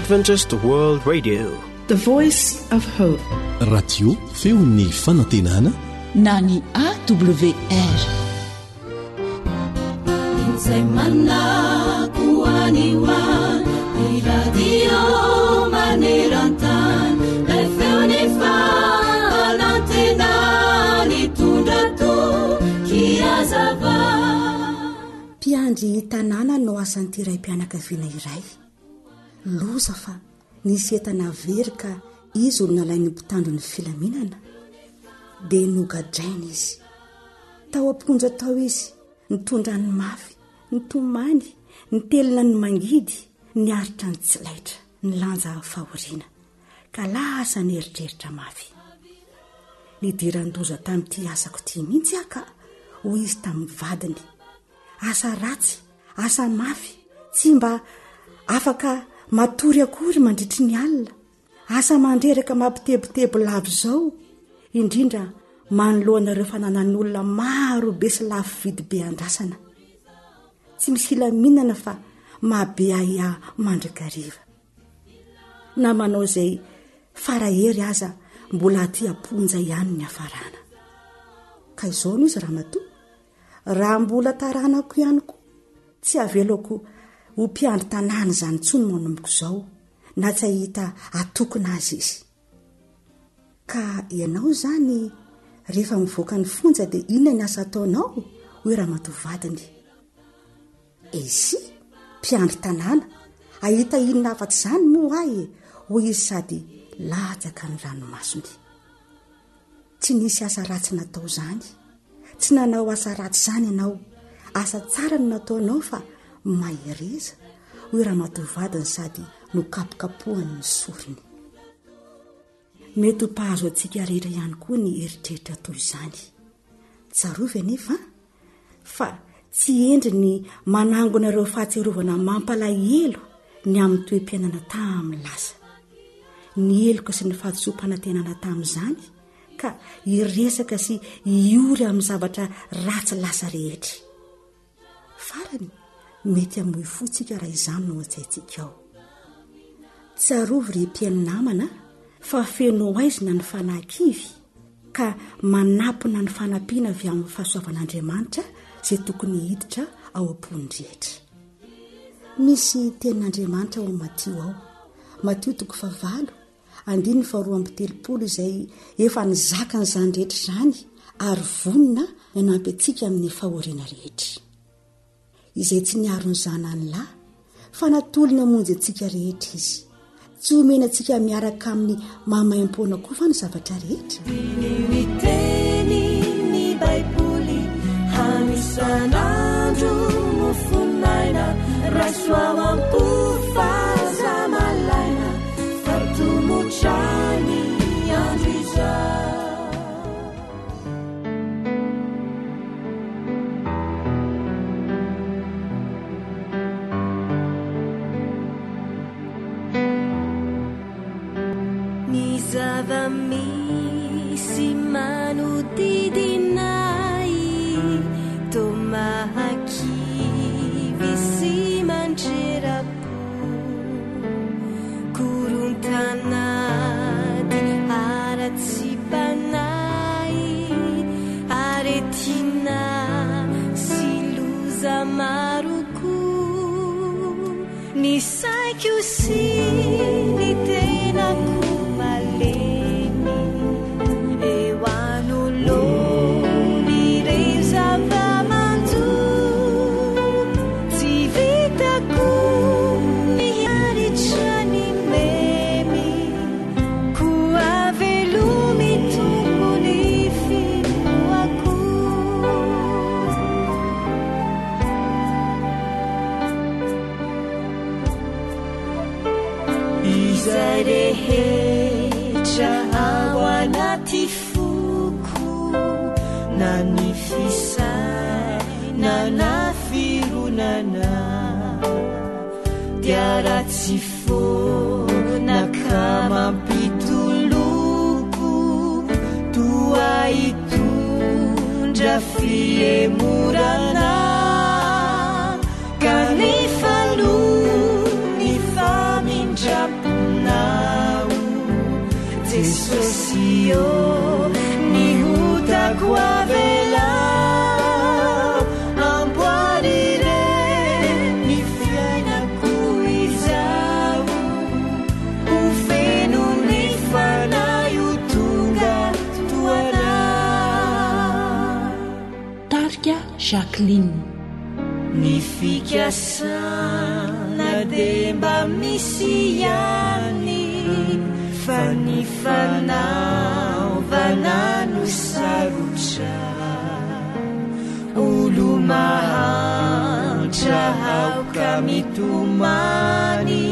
Adventist World Radio. The Voice of Hope. Radio feon'ny fanantenana na ny AWR. Izay manako any ho any, ny radio maneran-tany, ilay feon'ny fanantenana nitondra toky hazava. Mpiandry tanàna no asan'ity raim-pianakaviana iray. Loza fa nisy entana very ka izy no nalain'ny mpitandro ny filaminana. Dia nogadraina izy. Tao am-ponja tao izy, nitondra ny mafy, nitomany, nitelina ny mangidy, niaritra ny tsy laitra, nilanja fahoriana. Ka lasa nieritreritra mafy. Nidiran-doza tamin'ity asako ity mihitsy aho ka, hoy izy tamin'ny vadiny. Asa ratsy, asa mafy, tsy mba afaka matory akory mandritry ny alina. Asa mandreraka mampitebiteby lava izao, indrindra manoloana ireo fananan'olona maro be sy lafo vidy be andrasana. Tsy misy filaminana fa mahabe ahiahy mandrakariva. Na manao izay fara hery aza mbola aty am-ponja ihany ny hafarana. Ka izao no izy ramatoa, raha mbola taranako ihany koa, tsy avelako ho mpiandry tanàna izany intsony manomboka izao, na tsy hahita atokona aza izy. Ka ianao izany rehefa mivoaka ny fonja dia inona ny asa ataonao? hoy ramatoa vadiny. Eisy, mpiandry tanàna, hahita inona afa-tsy izany moa aho e? hoy izy sady latsaka ny ranomasony. Tsy nisy asa ratsy natao izany. Tsy nanao asa ratsy izany ianao. Asa tsara no nataonao fa mahereza, hoy ramatoa vadiny sady nokapokapohany ny sorony. Mety ho mpahazo antsika rehetra ihany koa ny eritreritra toy izany. Tsarovy anefa fa tsy hendry ny manangona ireo fahatsiarovana mampalahelo ny amin'ny toe-piainana tamin'ny lasa. Ny heloka sy ny fahadisoam-panantenana tamin'izany ka hiresaka sy hiory amin'ny zavatra ratsy lasa rehetra. Farany, mety hamoy fo tsika raha izany no an-tsaintsika ao. Tsarovy ry mpihaino namana fa feno haizina ny fanahy kivy ka manapina ny fanampiana avy amin'ny fahasoavan'Andriamanitra izay tokony hiditra ao am-pon'ny rehetra. Misy tenin'Andriamanitra ao amin'ny Matio ao. Matio toko fahavalo, Andininy faharoa amby telopolo izay efa nizaka an'izany rehetra izany ary vonona ny hanampy antsika amin'ny fahoriana rehetra. Izay tsy niaro ny zanany lahy, fa natolony hamonjy antsika rehetra izy. Tsy homena antsika miaraka amin'ny maimaimpoana koa va ny zavatra rehetra? Diniho ny tenin'ny Baiboly hano isan'andro mofon'aina, raiso ao am-po fa aza malaina. Ny zava-misy manodidina ahy toa mahakivy sy mandrera-po. Korontan'ady ara-tsy-panahy, aretina sy loza maro koa. Ny saiko sy ny tenako malemy eo anoloan'ireo zava-manjo. Tsy vitako ny hiaritra ny memy, koa velomy Tompo ny finoako. Izay rehetra ao anaty foko, na ny fisainana na fironana, dia ratsy foana ka mampitoloko, toa hitondra fihemorana. Kanefa noho ny famindram-po. ô, ny otako avelao, amboary re ny fiainako izao, ho feno ny fanahy ho tonga toa anao. Tarika Jacqueline. Ny fikasana dia mba misy ihany fa ny fanaovana no sarotra. Olo-mahantra aoka mitomany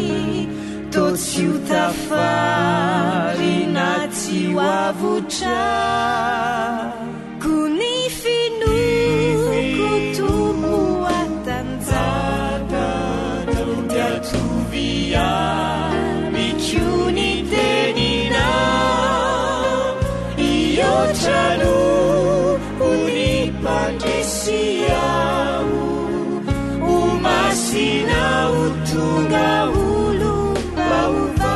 toa tsy ho tafarina tsy ho avotra. Koa ny finoako Tompo hatanjaka dia atovy amiko ny teninao Hihoatra noho ny mpandresy aho Ho masina ho tonga olom-baovao.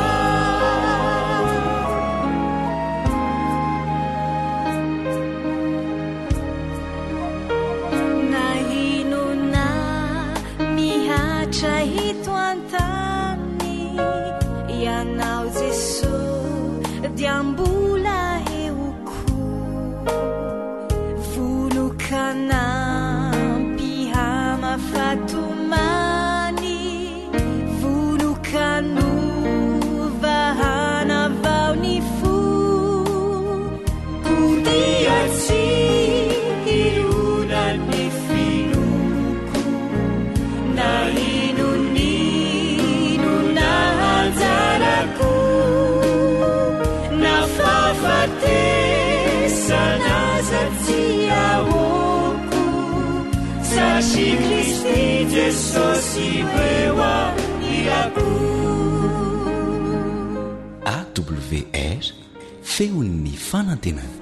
Na inona mihatra eto an-tany, Ianao Jesoa dia mbola eo koa. Vono-kanampy hamafa-tomany, Vono-kanova hanavao ny fo. Kodia tsy hironan'ny finoako, na inon'inona anjarako, na fahafatesana aza tsy ahoako, satria Kristy Jesosy eo anilako. AWR Feon'ny fanantenana.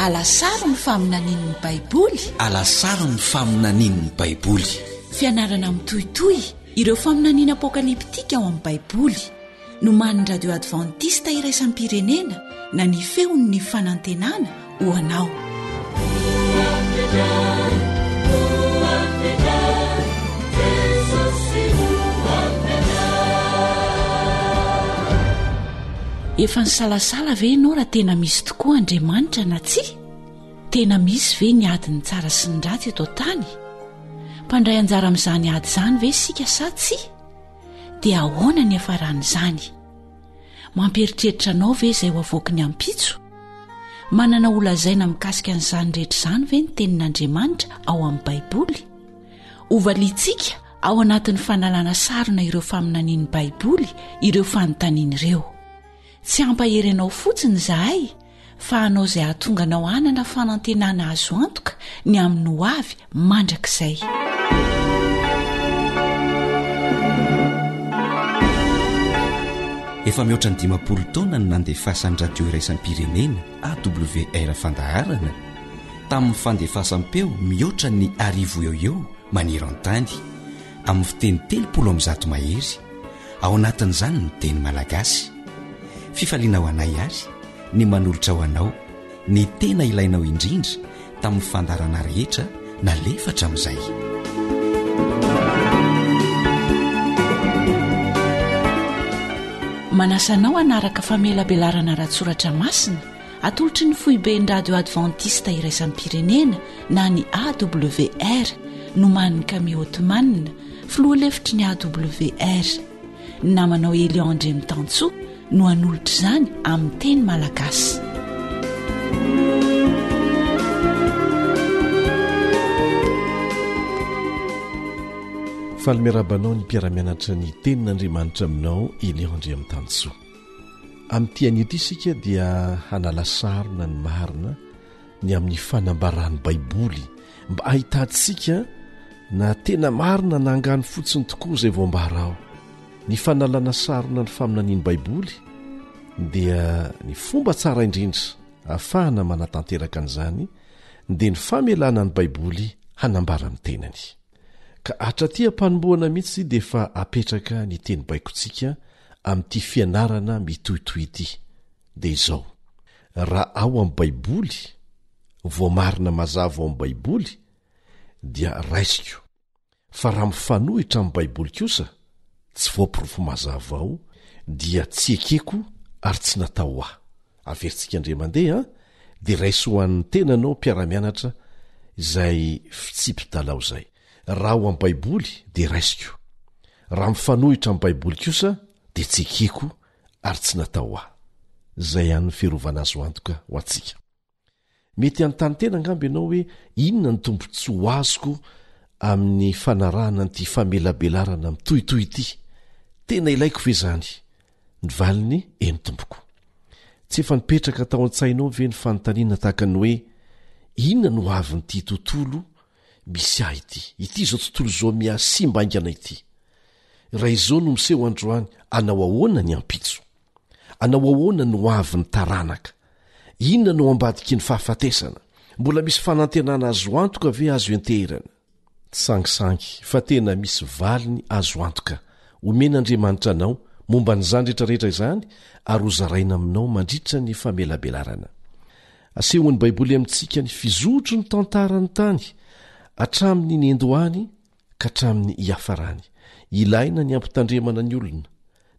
Alasaro ny faminanian'ny Baiboly. Alasaro ny faminanian'ny Baiboly. Fianarana mitohitohy ireo faminaniana apokalyptika ao amin'ny Baiboly. Nomanin'ny Radio Advantista Iraisam-pirenena na ny Feon'ny Fanantenana ho anao. Efa nisalasala ve ianao raha tena misy tokoa Andriamanitra na tsia? Tena misy ve ny adin'ny tsara sy ny ratsy eto an-tany? Mpandray anjara amin'izany ady izany ve isika sa tsia? Dia ahoana ny hiafaran'izany? Mampieritreritra anao ve izay ho avoaky ny ampitso? Manana holazaina mikasika an'izany rehetra izany ve ny Tenin'Andriamanitra ao amin'ny Baiboly? Hovaliantsika ao anatin'ny fanalana sarona ireo faminanian'ny Baiboly ireo fanontaniana ireo. Tsy hampahery anao fotsiny izahay fa hanao izay hahatonga anao hanana fanantenana azo antoka ny amin'ny ho avy mandrakizay. Efa mihoatra ny 50 taona no nandefasan'ny radio iraisam-pirenena AWR fandaharana tamin'ny fandefasam-peo mihoatra ny arivo eo eo maneran-tany amin'ny fiteny 130 mahery ao anatin'izany ny teny malagasy. Fifaliana ho anay àry ny manolotra ho anao ny tena ilainao indrindra tamin'ny fandaharana rehetra nalefa hatramin'izay. Manasa anao hanaraka famelabelarana ara-tsoratra masina atolotry ny foiben'ny radio advantista iraisam-pirenena na ny AWR nomanin'i Camille Othman, filoha lefitry ny AWR. Ny namanao Elion Andriamitansoa no hanolotra izany amin'ny teny malagasy. Faly miarahaba anao ny mpiara-mianatra ny tenin'Andriamanitra aminao Elion Andriamitansoa. Amin'ity anio ity isika dia hanala sarona ny marina ny amin'ny fanambaran'ny Baiboly mba hahitantsika na tena marina na angano fotsiny tokoa izay voambara ao. Ny fanalana sarona ny faminanian'ny Baiboly dia ny fomba tsara indrindra ahafahana manatanteraka an'izany dia ny famelana ny Baiboly hanambara ny tenany. Ka hatraty am-panombohana mihitsy dia efa apetraka ny teny baikontsika amin'ity fianarana mitohitohy ity, dia izao, raha ao amin'ny Baiboly, voamarina mazava ao amin'ny Baiboly, dia raisiko. Fa raha mifanohitra amin'ny Baiboly kosa, tsy voaporofo mazava ao, dia tsy ekeko ary tsy natao ho ahy. Averintsika indray mandeha an, dia raiso ho an'ny tenanao mpiara-mianatra izay fitsipi-dalao izay. Raha ao amin'ny Baiboly dia raisiko. Raha mifanohitra amin'ny Baiboly kosa dia tsy ekeko ary tsy natao ho ahy. Izay ihany ny fiarovana azo antoka ho antsika. Mety hanontany tena angamba ianao hoe inona ny tombontsoa ho azoko amin'ny fanarahana an'ity famelabelarana mitohitohy ity? Tena ilaiko ve izany? Ny valiny, eny tompoko. Tsy efa nipetraka tao an-tsainao ve ny fanontaniana tahaka ny hoe, Inona no hoavin'ity tontolo misy ahy ity, ity izao tontolo izao mihasimba haingana ity? Raha izao no miseho androany, hanao ahoana ny ampitso? Anao ahoana ny hoavin'ny taranaka? Inona no ao ambadiky ny fahafatesana? Mbola misy fanantenana azo antoka ve azo ianteherana? Tsy sangisangy fa tena misy valiny azo antoka omen'Andriamanitra anao momba an'izany rehetrarehetra izany ary hozaraina aminao mandritra ny famelabelarana. Asehon'ny Baiboly amintsika ny fizotry ny tantaran'ny tany hatramin'ny niandohany ka hatramin'ny hiafarany. Ilaina ny hampitandremana ny olona,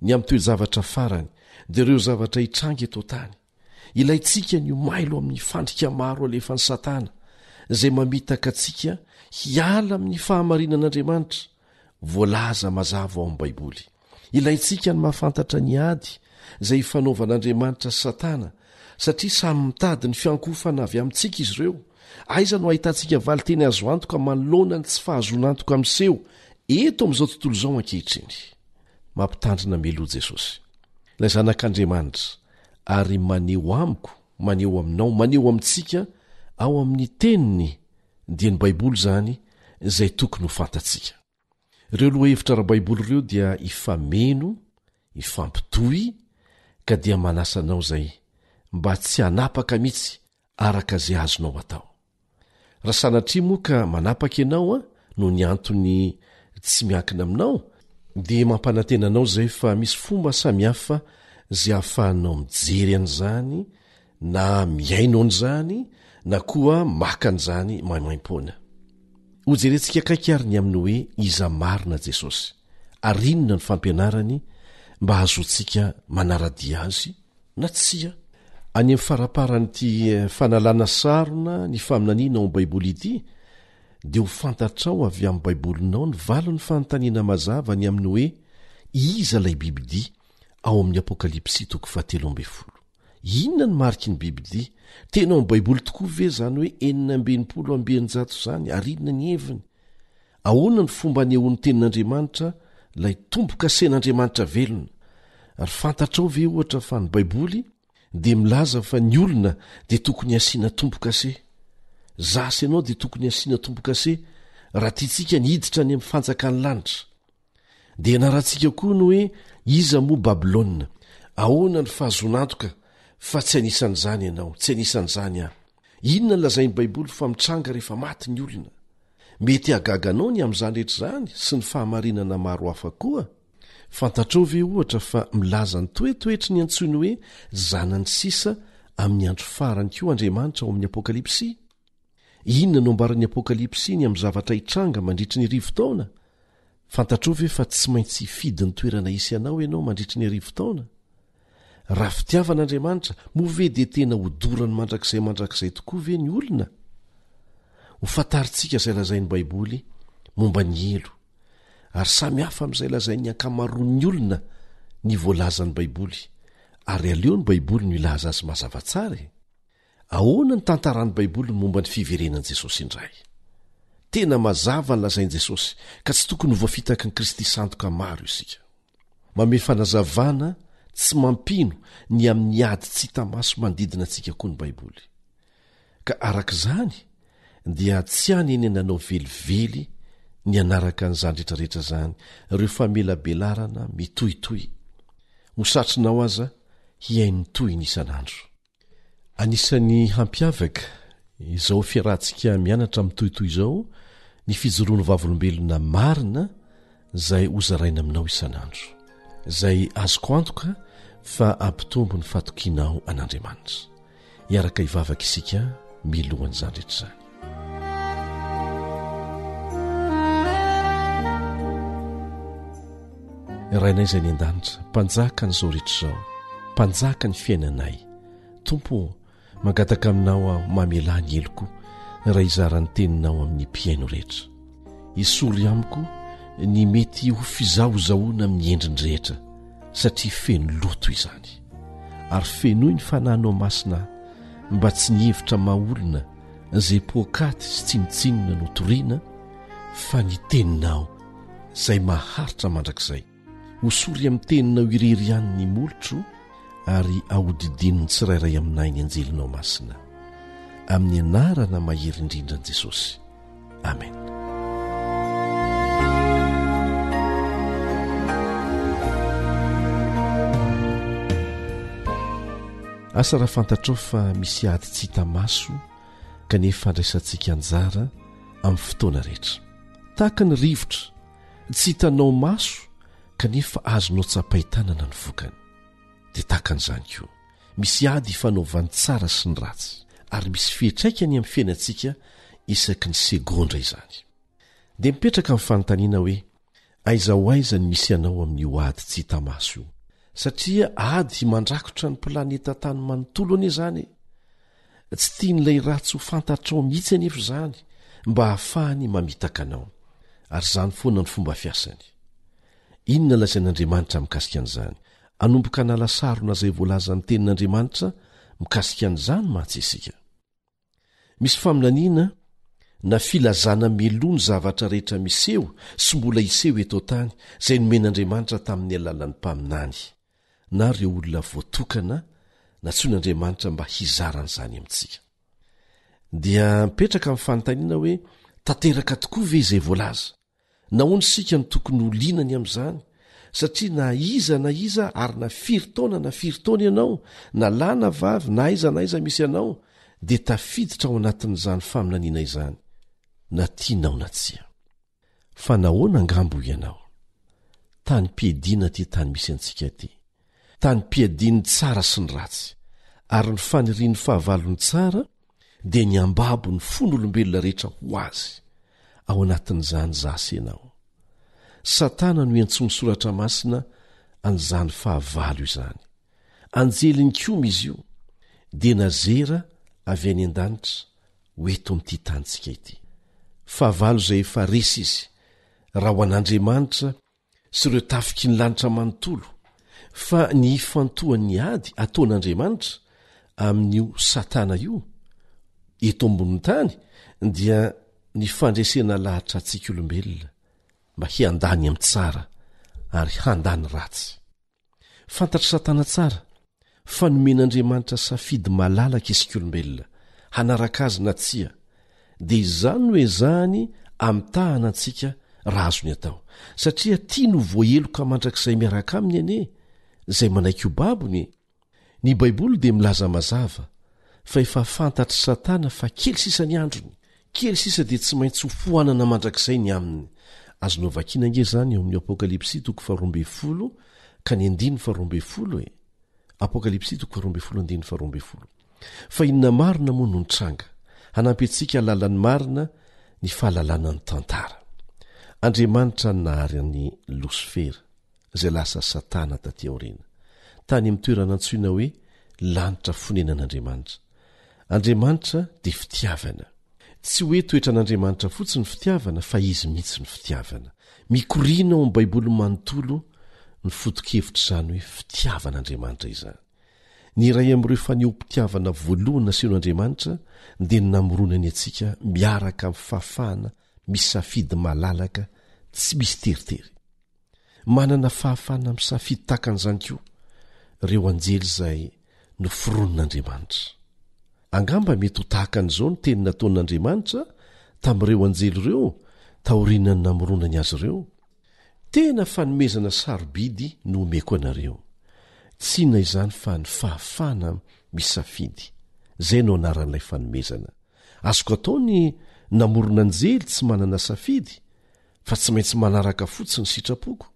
ny amin'ny toe-javatra farany, dia ireo zavatra hitranga eto an-tany. Ilaintsika ny ho mailo amin'ny fandrika maro alefan'i Satana, izay mamitaka antsika hiala amin'ny fahamarinan'Andriamanitra, voalaza mazava ao amin'ny Baiboly. Ilaintsika ny mahafantatra ny ady izay ifanaovan'Andriamanitra sy Satana, satria samy mitady ny fiankohofana avy amintsika izy ireo. Aiza no ahitantsika valinteny azo antoka manoloana ny tsy fahazoana antoka miseho eto amin'izao tontolo izao ankehitriny? Mampitandrina mialoha Jesosy, ilay Zanak'Andriamanitra, ary maneho amiko, maneho aminao, maneho amintsika ao amin'ny Teniny, dia ny Baiboly izany, izay tokony ho fantatsika. Ireo lohahevitra ara-baiboly ireo dia hifameno, hifampitohy, ka dia manasa anao izay mba tsy hanapaka mihitsy araka izay azonao atao. Raha sanatria moa ka manapaka ianao an, noho ny antony tsy miankina aminao, dia mampanantena anao izay fa misy fomba samihafa izay ahafahanao mijery an'izany na mihaino an'izany na koa maka an'izany maimaimpoana. Hojerentsika akaiky àry ny amin'ny hoe iza marina Jesosy, ary inona ny fampianarany mba hahazoantsika manara-dia azy na tsia. Any amin'ny faramparan'ity fanalana sarona ny faminaniana ao amin'ny Baiboly ity, dia ho fantatrao avy amin'ny Baibolinao ny valin'ny fanontaniana mazava ny amin'ny hoe iza ilay bibidia ao amin'ny Apokalypsy toko fahatelo ambin'ny folo. Inona ny mariky ny bibidia? Tena ao amin'ny Baiboly tokoa ve izany hoe 666 izany, ary inona ny heviny? Ahoana ny fomba anehoan'ny Tenin'Andriamanitra ilay tombo-kasen'Andriamanitra velona? Ary fantatrao ve, ohatra, fa ny Baiboly dia milaza fa ny olona dia tokony hasiana tombo-kase? Izaho sy ianao dia tokony hasiana tombo-kase raha tiantsika ny hiditra any amin'ny fanjakan'ny lanitra. Dia ianarantsika koa ny hoe iza moa Babylona, ahoana ny fahazoana antoka fa tsy anisan'izany ianao, tsy anisan'izany aho. Inona no lazain'ny Baiboly fa mitranga rehefa maty ny olona? Mety hahagaga anao ny amin'izany rehetra izany sy ny fahamarinana maro hafa koa. Fantatrao ve ohatra fa milaza ny toetoetry ny antsoiny hoe zanany sisa amin'ny andro farany koa Andriamanitra ao amin'ny Apokalypsy? Inona no ambaran'ny Apokalypsy ny amin'ny zavatra hitranga mandritry ny arivotaona? Fantatrao ve fa tsy maintsy hifidy ny toerana hisy anao ianao mandritry ny arivotaona? Raha fitiavana Andriamanitra, moa ve dia tena hodorany mandrakizay mandrakizay tokoa ve ny olona? Ho fantarintsika izay lazain'ny Baiboly momba ny helo, ary samy hafa amin'izay lazain'ny ankamaroan'ny olona ny voalazan'ny Baiboly, ary aleo ny Baiboly no hilaza azy mazava tsara e! Ahoana ny tantaran'ny Baiboly momba ny fiverenan'i Jesosy indray? Tena mazava ny lazain'i Jesosy, ka tsy tokony ho voafitaky ny Kristy sandoka maro isika. Manome fanazavana tsy mampino ny amin'ny ady tsy hita maso manodidina antsika koa ny Baiboly. Ka araka izany dia tsy hanenenanao velively ny hanaraka an'izany rehetrarehetra izany, ireo famelabelarana mitohitohy. Ho satrinao aza hihaino ny tohiny isan'andro. Anisan'ny hampiavaka izao fiarahantsika mianatra mitohitohy izao ny fijoroan'ny vavolombelona marina izay hozaraina aminao isan'andro, izay azoko antoka fa hampitombo ny fatokianao an'Andriamanitra. Hiaraka hivavaka isika milohan'izany rehetra izany. Rainay izay any an-danitra, Mpanjaka an'izao rehetra izao, Mpanjaka ny fiainanay. Tompo ô, mangataka aminao aho mamelà ny heloko raha hizara ny teninao amin'ny mpihaino rehetra. Esory amiko ny mety ho fizahozahoana amin'ny endriny rehetra, satria feno loto izany. Ary fenoy ny fanahinao masina aho mba tsy ny hevitra maha olona izay poakaty sy tsinontsinona no toriana fa ny teninao izay maharitra mandrakizay. Hosory amin'ny teninao irery ihany ny molotro ary ahodidino ny tsirairay aminay ny anjelinao masina. Amin'ny anarana mahery indrindra an'i Jesosy. Amen. Asa raha fantatrao fa misy ady tsy hita maso kanefa andraisantsika anjara amin'ny fotoana rehetra. Tahaka ny rivotra, tsy hitanao maso kanefa azonao tsapain-tanana ny vokany. Dia tahaka an'izany koa, misy ady ifanaovan'ny tsara sy ny ratsy, ary misy fiantraikany amin'ny fiainantsika isaky ny segondra izany. Dia mipetraka ny fanontaniana hoe, aiza ho aiza ny misy anao amin'io ady tsy hita maso io? Satria ady mandrakotra ny planeta tany manontolo anie izany e! Tsy tian'ilay ratsy ho fantatrao mihitsy anefa izany mba hahafahany mamitaka anao. Ary izany foana ny fomba fiasany. Inona lazain'Andriamanitra mikasika an'izany? Hanomboka hanala sarona izay voalazan'ny Tenin'Andriamanitra mikasika an'izany mantsy isika. Misy faminaniana na filazana mialoha ny zavatra rehetra miseho sy mbola hiseho eto an-tany izay nomen'Andriamanitra tamin'ny alalan'ny mpaminany na ireo olona voatokana nantsoin'Andriamanitra mba hizara an'izany amintsika. Dia mipetraka ny fanontaniana hoe tanteraka tokoa ve izay voalaza? Nahoana isika no tokony ho liana ny amin'izany? Satria na iza na iza ary na firy taona na firy taona ianao, na lahy na vavy, na aiza na aiza misy anao, dia tafiditra ao anatin'izany faminaniana izany, na tianao na tsia. Fa nahoana angamba hoy ianao? Tany mpiadiana ity tany misy antsika ity. Tany mpiadian'ny tsara sy ny ratsy. Ary ny fanirian'ny fahavalon'ny tsara dia ny hambabo ny fon'olombelona rehetra ho azy. Ao anatin'izany izaho sy ianao. Satana no iantsoan'ny Soratra Masina an'izany fahavalo izany. Anjely nikomy izy io, dia nazera avy any an-danitra ho eto amin'ity tanintsika ity. Fahavalo izay efa resy izy, raha ho an'Andriamanitra sy ireo tafiky ny lanitra manontolo, fa ny hifantohan'ny ady ataon'Andriamanitra amin'io Satana io eto ambonin'ny tany dia ny fandresena lahatra antsika olombelona mba hiandany amin'ny tsara ary handà ny ratsy. Fantatr'i Satana tsara fa nomen'Andriamanitra safidy malalaka isika olombelona, hanaraka azy na tsia, dia izany no ezahany amitahana antsika raha azony atao, satria tiany ho voaheloka mandrakizay miaraka aminy anie izay manaiky ho babony e! Ny Baiboly dia milaza mazava fa efa fantatr'i Satana fa kely sisa ny androny, kely sisa dia tsy maintsy ho foanana mandrakizay ny aminy. Azonao vakiana ange izany ao amin'ny Apokalypsy toko faharoambinifolo ka ny andininy faharoambinifolo e! Apokalypsy toko faharoambinifolo andininy faharoambinifolo. Fa inona marina moa no nitranga? Hanampy antsika hahalala ny marina ny fahalalana ny tantara. Andriamanitra no nahary an'i Losifera. izay lasa Satana tatỳ aoriana, tany amin'ny toerana antsoina hoe lanitra fonenan'Andriamanitra. Andriamanitra dia fitiavana. Tsy hoe toetran'Andriamanitra fotsiny ny fitiavana fa izy mihitsy no fitiavana. Mikoriana ao amin'ny Baiboly manontolo ny foto-kevitr'izany hoe fitiavan'Andriamanitra izany. Ny iray amin'ireo fanehoam-pitiavana voalohany nasehon'Andriamanitra dia ny namoronany antsika miaraka amin'ny fahafahana. misafidy malalaka tsy misy teritery. Manana fahafahana misafidy tahaka an'izany koa ireo anjely izay noforonin'Andriamanitra. Angamba mety ho tahaka an'izao ny teny nataon'Andriamanitra tamin'ireo anjely ireo taorian'ny namoronany azy ireo, Tena fanomezana sarobidy no omeko anareo. Tsy inona izany fa ny fahafahana misafidy. Izay no anaran'ilay fanomezana. Azoko atao ny namorona anjely tsy manana safidy, fa tsy maintsy manaraka fotsiny ny sitrapoko.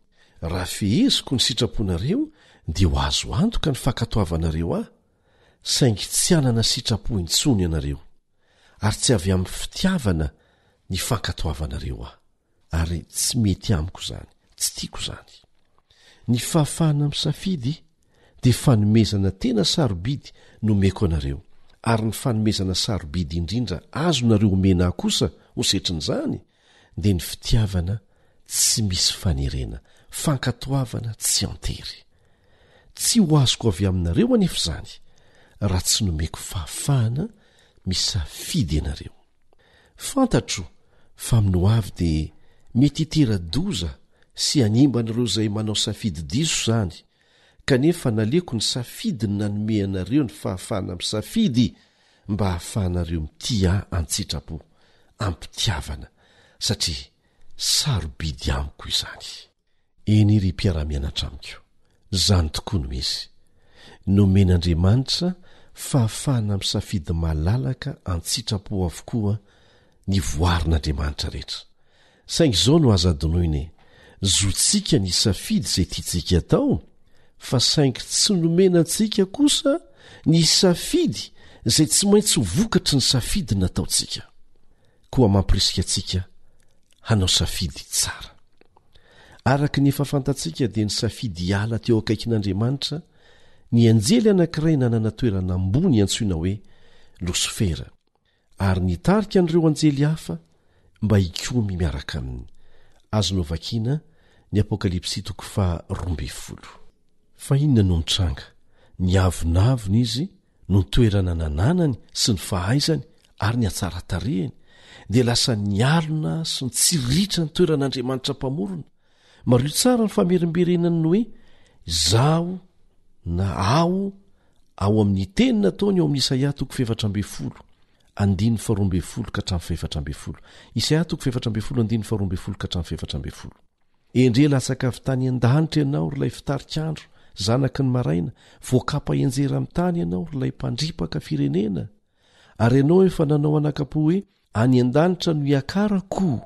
Raha feheziko ny sitraponareo dia ho azo antoka ny fankatoavanareo ahy, saingy tsy hanana sitrapo intsony ianareo, ary tsy avy amin'ny fitiavana ny fankatoavanareo ahy. Ary tsy mety amiko izany, tsy tiako izany. Ny fahafahana misafidy dia fanomezana tena sarobidy nomeko anareo, ary ny fanomezana sarobidy indrindra azonareo omena ahy kosa ho setrin'izany dia ny fitiavana tsy misy fanerena, fankatoavana tsy an-tery. Tsy ho azoko avy aminareo anefa izany raha tsy nomeko fahafahana misafidy ianareo. Fantatro fa amin'ny ho avy dia mety hitera-doza sy hanimba an'ireo izay manao safidy diso izany, kanefa naleoko ny safidy ny nanome anareo ny fahafahana misafidy mba hahafahanareo mitia ahy an-tsitrapo, am-pitiavana, satria sarobidy amiko izany. Eny ry mpiara-mianatra amiko, izany tokoa no izy. Nomen'Andriamanitra fahafahana misafidy malalaka an-tsitrapo avokoa ny voarin'Andriamanitra rehetra. Saingy izao no aza adinoina e, zontsika ny hisafidy izay tiantsika atao, fa saingy tsy nomena antsika kosa ny hisafidy izay tsy maintsy ho vokatry ny safidy nataontsika. Koa mampirisika antsika hanao safidy tsara. Araka ny efa fantatsika dia nisafidy hiala teo akaikin'Andriamanitra ny anjely anankiray nanana toerana ambony antsoina hoe Losifera, ary nitarika an'ireo anjely hafa mba hikomy miaraka aminy. Azonao vakiana ny Apokalypsy toko faha-12. Fa inona no nitranga? Niavonavona izy noho ny toerana nananany sy ny fahaizany ary ny hatsaran-tarehiny, dia lasa nialona sy nitsiritra ny toeran'Andriamanitra Mpamorona. Mariho tsara ny famerimberenany ny hoe izaho na aho ao amin'ny teny nataony ao amin'ny Isaia toko 14, andininy faharoambinifolo ka hatramin'ny fahefatra ambinifolo. Isaia toko 14, andininy faharoambinifolo ka hatramin'ny fahefatra ambinifolo. Endrey latsaka avy tany an-danitra ianao, ry ilay fitarik'andro, zanaky ny maraina, voakapa hianjera amin'ny tany ianao, ry ilay mpandripaka firenena. Ary ianao efa nanao anakam-po hoe, Any an-danitra no hiakarako,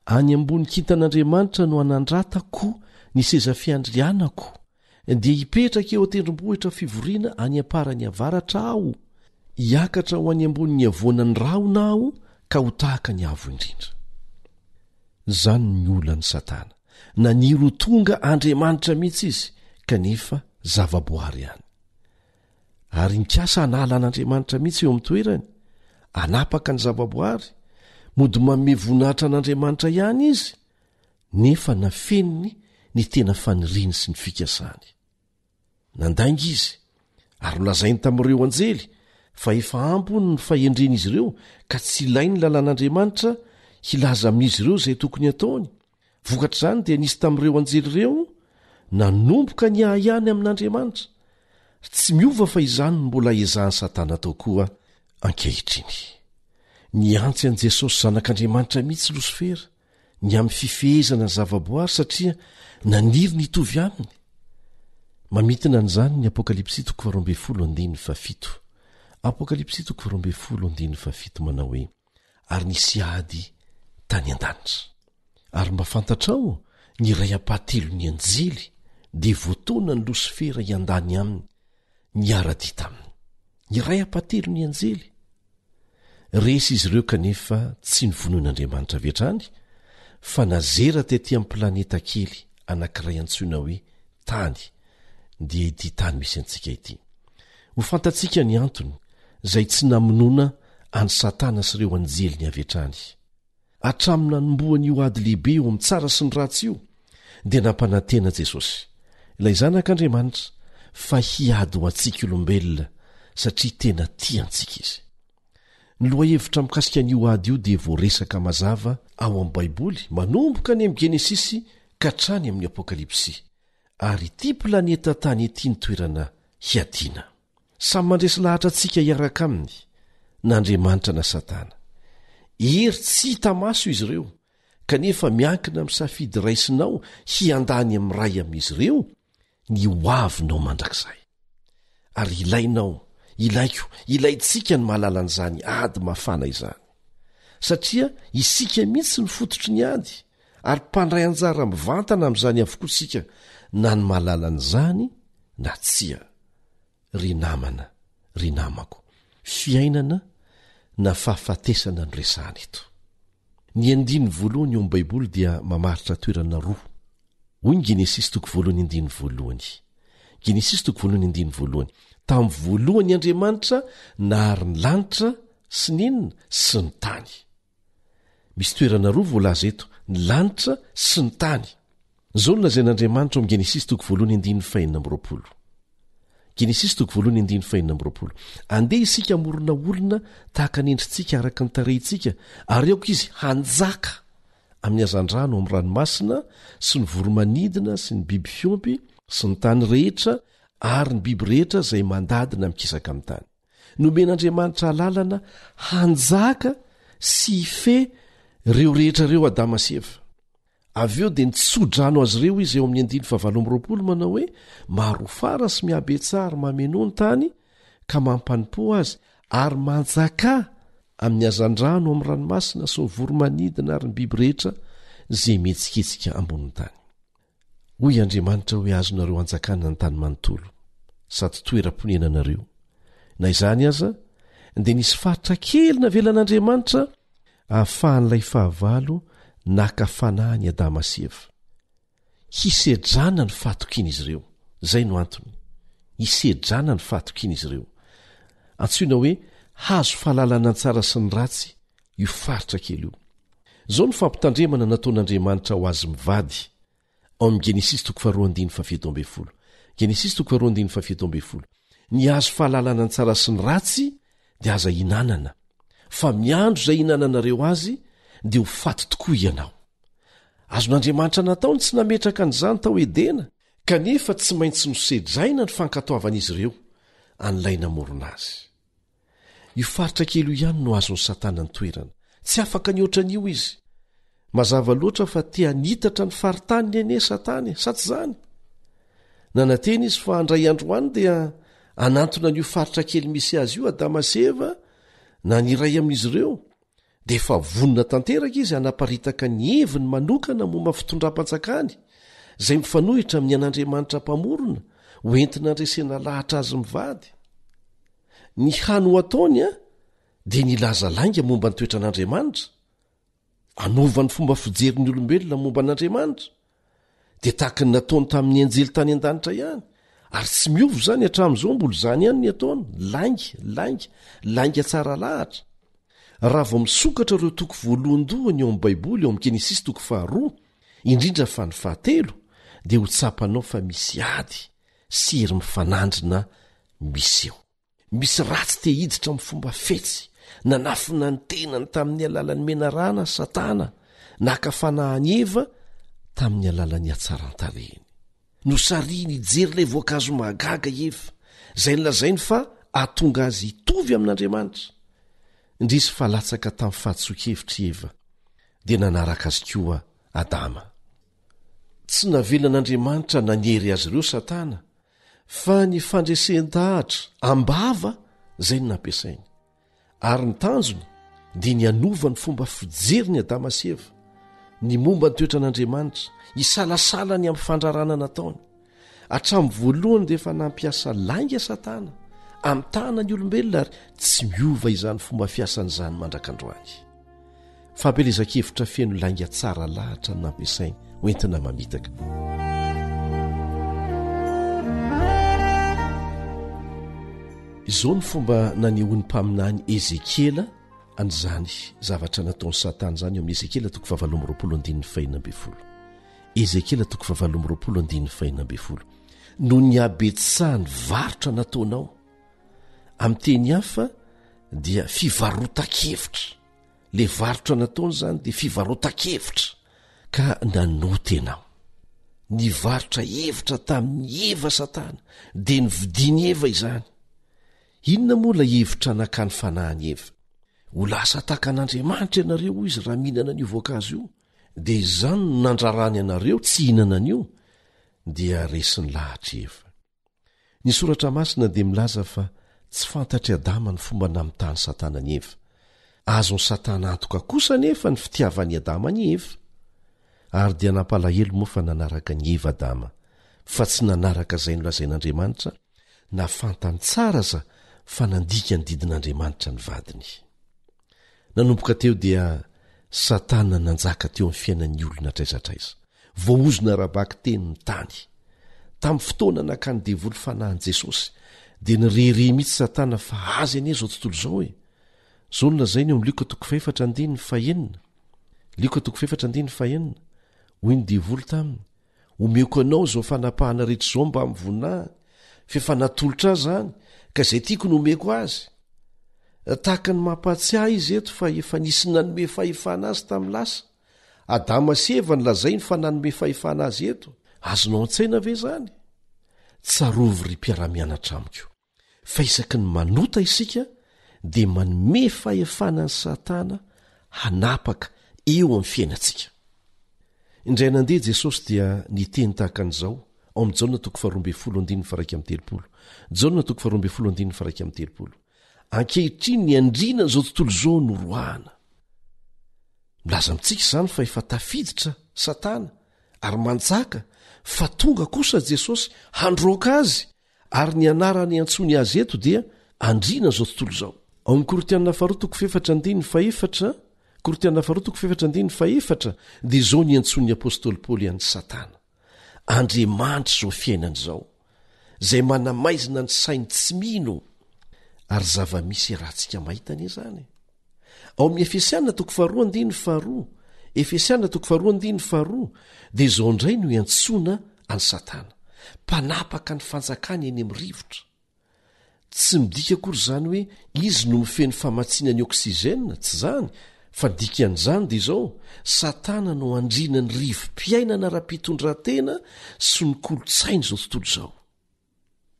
any ambony kintan'Andriamanitra no hanandratako ny seza fiandrianako, dia hipetraka eo an-tendrombohitra fivoriana any am-parany avaratra aho, hiakatra ho any ambonin'ny havoanan'ny rahona aho ka ho tahaka ny Avo Indrindra. Izany ny olan'i Satana. Naniry ho tonga Andriamanitra mihitsy izy, kanefa zavaboary ihany. Ary nikasa hanala an'Andriamanitra mihitsy eo amin'ny toerany, hanapaka ny zavaboary. Mody manome voninahitra an'Andriamanitra ihany izy, nefa nafeniny ny tena faniriany sy ny fikasany. Nandainga izy, ary nolazainy tamin'ireo anjely fa efa ampy hono ny fahendren'izy ireo ka tsy ilainy ny lalàn'Andriamanitra hilaza amin'izy ireo izay tokony hataony. Vokatr'izany dia nisy tamin'ireo anjely ireo nanomboka niahiahy ny amin'Andriamanitra. Tsy miova fa izany no mbola ezahan'i Satana atao koa ankehitriny. Nihantsy an'i Jesosy Zanak'Andriamanitra mihitsy Losifera. ny amin'ny fifehezana ny zavaboary satria naniry ny hitovy aminy. Mamintina an'izany ny Apokalypsy toko faharoambinifolo andininy fahafito. Apokalypsy toko faharoambinifolo andininy fahafito manao hoe, Ary nisy ady tany an-danitra. Ary mba fantatrao, ny iray ampahatelon'ny anjely dia voataona ny Losifera hiandany aminy niara-dia taminy. Ny iray ampahatelon'ny anjely. Resy izy ireo kanefa tsy novonoin'Andriamanitra avy hatrany fa nazera tety amin'ny planeta kely anankiray antsoina hoe Tany, dia ity tany misy antsika ity. Ho fantatsika ny antony izay tsy namonoana an'i Satana sy ireo anjeliny avy hatrany. Hatramin'ny nanombohan'io ady lehibe eo amin'ny tsara sy ny ratsy io, dia nampanantena Jesosy, ilay Zanak'Andriamanitra, fa hiady ho antsika olombelona satria tena tia antsika izy. Ny lohahevitra mikasika an'io ady io dia voaresaka mazava ao amin'ny Baiboly, manomboka any amin'ny Genesisy ka hatrany amin'ny Apokalypsy. Ary ity planeta Tany ity ny toerana hiadiana. Samy mandresy lahatra antsika hiaraka aminy, na Andriamanitra na Satana. Hery tsy hita maso izy ireo, kanefa miankina amin'ny safidy raisinao hiandany amin'ny iray amin'izy ireo ny hoavinao mandrakizay. Ary ilainao, ilaiko, ilaintsika ny mahalala an'izany ady mafana izany. Satria isika mihitsy no fototry ny ady, ary mpandray anjara mivantana amin'izany avokoa isika, na ny mahalala an'izany na tsia. Ry namana, ry namako, fiainana na fahafatesana no resahana eto. Ny andininy voalohany ao amin'ny Baiboly dia mamaritra toerana roa. Hoy ny Genesisy toko voalohany andininy voalohany. Genesisy toko voalohany andininy voalohany. Tamin'ny voalohany Andriamanitra nahary ny lanitra sy ny inona? Sy ny tany. Misy toerana roa voalaza eto, ny lanitra sy ny tany. Izao no lazain'Andriamanitra ao amin'ny Genesisy toko voalohany andininy fahenina amby 20. Genesisy toko voalohany andininy fahenina amby 20. Andeha isika hamorona olona tahaka ny endritsika araka ny tarehintsika, ary aoka izy hanjaka amin'ny hazandrano amin'ny ranomasina sy ny voromanidina sy ny biby fiompy sy ny tany rehetra ary ny biby rehetra izay mandadina mikisaka amin'ny tany. Nomen'Andriamanitra alalana hanjaka sy hifehy ireo rehetra ireo Adama sy Eva. Avy eo dia nitsodrano azy ireo izy eo amin'ny andininy fahavalo amby 20 manao hoe maro fara sy mihabetsaha ary mamenoa ny tany ka mampanompoa azy ary manjakà amin'ny hazandrano amin'ny ranomasina sy ny voromanidina ary ny biby rehetra izay mihetsiketsika ambonin'ny tany. Hoy Andriamanitra hoe azonareo anjakana ny tany manontolo, sady toeram-ponenanareo. Na izany aza, dia nisy faritra kely navelan'Andriamanitra ahafahan'ilay fahavalo naka fanahy an'i Adama sy Eva. Hisedrana ny fahatokian'izy ireo. Izay no antony. Hisedrana ny fahatokian'izy ireo. Antsoina hoe hazo fahalalana ny tsara sy ny ratsy io faritra kely io. Izao no fampitandremana nataon'Andriamanitra ho azy mivady ao amin'ny Genesisy toko faharoa andininy fahafito ambin'ny folo. Genesisy toko faharoa andininy fahafito ambin'ny folo. Ny hazo fahalalana ny tsara sy ny ratsy dia aza hinanana, fa miandro izay hinananareo azy dia ho faty tokoa ianao. Azon'Andriamanitra natao ny tsy nametraka an'izany tao Edena, kanefa tsy maintsy nosedraina ny fankatoavan'izy ireo an'ilay namorona azy. Io faritra kely io ihany no azon'i Satana ny toerana. Tsy afaka nihoatra an'io izy. Mazava loatra fa te hanitatra ny faritaniny anie Satana e, sa tsy izany? Nanantena izy fa handray andro any dia hanantona an'io faritra kely misy azy io Adama sy Eva na ny iray amin'izy ireo. Dia efa vonona tanteraka izy hanaparitaka ny heviny manokana momba ny fitondram-panjakany, izay mifanohitra amin'ny an'Andriamanitra Mpamorona, ho entina handresena lahatra azy mivady. Ny hany ho ataony dia ny hilaza lainga momba ny toetran'Andriamanitra, hanova ny fomba fijerin'ny olombelona momba an'Andriamanitra, dia tahaka ny nataony tamin'ny anjely tany an-danitra ihany, ary tsy miova izany hatramin'izao, mbola izany ihany ny ataony, lainga, lainga, lainga tsara lahatra. Raha vao misokatra ireo toko voalohandohany ao amin'ny Baiboly ao amin'ny Genesisy toko faharoa, indrindra fa ny fahatelo, dia ho tsapanao fa misy ady sy hery mifanandrina miseho. Misy ratsy te hiditra amin'ny fomba fetsy, nanafina ny tenany tamin'ny alalan'ny menarana Satana, naka fanahy an'i Eva tamin'ny alalan'ny hatsaran-tarehiny. Nosarihiny hijery ilay voankazo mahagaga i Eva, izay nolazainy fa hahatonga azy hitovy amin'Andriamanitra. Indrisy fa latsaka tamin'ny fahadisoan-kevitra i Eva, dia nanaraka azy koa Adama. Tsy navelan'Andriamanitra nanery azy ireo Satana, fa ny fandresen-dahatra am-bava izay no nampiasainy. Ary ny tanjony dia ny hanova ny fomba fijeriny Adama sy Eva, ny momba ny toetran'Andriamanitra, hisalasala ny amin'ny fandrarana nataony. Hatramin'ny voalohany dia efa nampiasa lainga Satana hamitahana ny olombelona ary tsy miova izany fomba fiasany izany mandrak'androany. Fampielezan-kevitra feno lainga tsara lahatra no nampiasainy hoentina mamitaka. Izao ny fomba nanehoan'ny mpaminany Ezekiela an'izany zavatra nataon'i Satana izany eo amin'ny Ezekiela toko fahavalo amby 20 andininy fahenina ambin'ny folo. Ezekiela toko fahavalo amby 20 andininy fahenina ambin'ny folo. Noho ny habetsahan'ny varotra nataonao. Amin'ny teny hafa, dia fivarotan-kevitra. Le varotra nataony izany dia fivarotan-kevitra ka nanota ianao. Nivarotra hevitra tamin'i Eva Satana dia nividian'i Eva izany. Inona moa ilay hevitra nakany fanahy an'i Eva? Ho lasa tahaka an'Andriamanitra ianareo hoy izy raha mihinana an'io voankazo io. Dia izany no nandrarany anareo tsy hihinana an'io dia resin'ny lahatra i Eva. Ny Soratra Masina dia milaza fa tsy fantatr'i Adama ny fomba namitahan'i Satana an'i Eva. Azon'i Satana antoka kosa anefa ny fitiavan'i Adama an'i Eva. Ary dia nampalahelo moa fa nanaraka an'i Eva Adama, fa tsy nanaraka izay nolazain'Andriamanitra, na fantany tsara aza fa nandika ny didin'Andriamanitra ny vadiny. Nanomboka teo dia Satana nanjaka teo amin'ny fiainan'ny olona hatraiza hatraiza. Voaozona ara-bakiteny ny tany. Tamin'ny fotoana nakan'ny devoly fanahy an'i Jesosy, dia nirehareha mihitsy Satana fa azy anie izao tontolo izao e! Izao no lazainy eo amin'ny Lioka toko fahefatra andininy fahenina. Lioka toko fahefatra andininy fahenina. Hoy ny devoly taminy, Omeko anao izao fanapahana rehetra izao mbamin'ny voninahiny, f'efa natolotra ahy izany, ka izay tiako no omeko azy. Tahaka ny mampahatsiahy izy eto fa efa nisy nanome fahefana azy tamin'ny lasa. Adama sy Eva no lazainy fa nanome fahefana azy eto. Azonao an-tsaina ve izany? Tsarovy ry mpiara-mianatra amiko. fa isaky ny manota isika dia manome fahefana an'i Satana hanapaka eo amin'ny fiainantsika. Indray nandeha Jesosy dia niteny tahaka an'izao ao amin'ny Jaona toko faharoa ambin'ny folo andininy faraika amby telopolo. Jaona toko faharoa ambin'ny folo andininy faraika amby telopolo. Ankehitriny ny andriana izao tontolo izao no roahana. Milaza amintsika izany fa efa tafiditra Satana ary manjaka fa tonga kosa Jesosy handroaka azy Ary ny anarana iantsoany azy eto dia Andriana izao tontolo izao. Ao amin'ny Korintiana faharoa toko fahefatra andininy fahefatra, Korintiana faharoa toko fahefatra andininy fahefatra, dia izao ny iantsoan'ny apostoly Paoly an'i Satana, Andriamanitra izao fiainana izao, izay manamaizina ny sain'ny tsy mino. Ary zava-misy iarahantsika mahita anie izany e. Ao amin'ny Efesiana toko faharoa andininy faharoa, Efesiana toko faharoa andininy faharoa, dia izao indray no iantsoana an'i Satana, mpanapaka ny fanjakany eny amin'ny rivotra. Tsy midika akory izany hoe izy no mifehy ny famatsiana ny oksizena, tsy izany, fa ny dikan'izany dia izao, Satana no andriana ny rivo-piainana ara-pitondran-tena sy ny kolontsain'izao tontolo izao.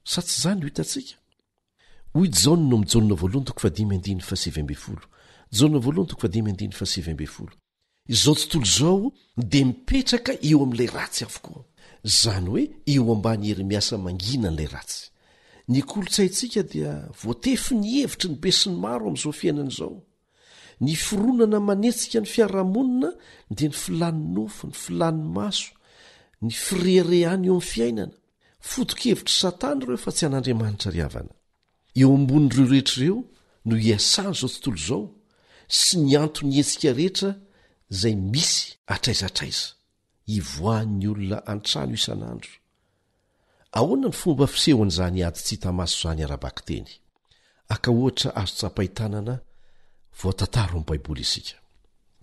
Sa tsy izany no hitantsika? Hoy Jaona ao amin'ny Jaona voalohany toko fahadimy andininy fahasivy ambin'ny folo. Jaona voalohany toko fahadimy andininy fahasivy ambin'ny folo. Izao tontolo izao dia mipetraka eo amin'ilay ratsy avokoa. Izany hoe eo ambany hery miasa mangina an'ilay ratsy. Ny kolontsaintsika dia voatefy ny hevitry ny besinimaro amin'izao fiainana izao. Ny fironana manetsika ny fiarahamonina dia ny filan'ny nofo, ny filan'ny maso, ny fireharehana eo amin'ny fiainana. Foto-kevitr'i Satana ireo fa tsy an'Andriamanitra ry havana. Eo ambonin'ireo rehetra ireo no iasan'izao tontolo izao sy ny anton'ny hetsika rehetra izay misy hatraiza hatraiza, ivoahan'ny olona an-trano isan'andro. Ahoana ny fomba fisehon'izany ady tsy hita maso izany ara-bakiteny? Haka ohatra azo tsapain-tanana voatantara ao amin'ny Baiboly isika.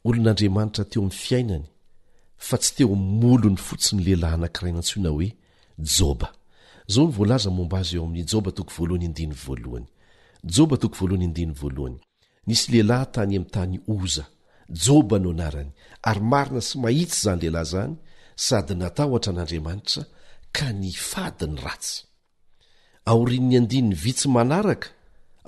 Olon'Andriamanitra teo amin'ny fiainany fa tsy teo amin'ny molony fotsiny lehilahy anankiray nantsoina hoe Joba. Izao no voalaza momba azy eo amin'ny Joba toko voalohany andininy voalohany. Joba toko voalohany andininy voalohany. Nisy lehilahy tany amin'ny tany Oza. Joba no anarany, ary marina sy mahitsy izany lehilahy izany, sady natahotra an'Andriamanitra ka nifady ny ratsy. Aorian'ny andininy vitsy manaraka,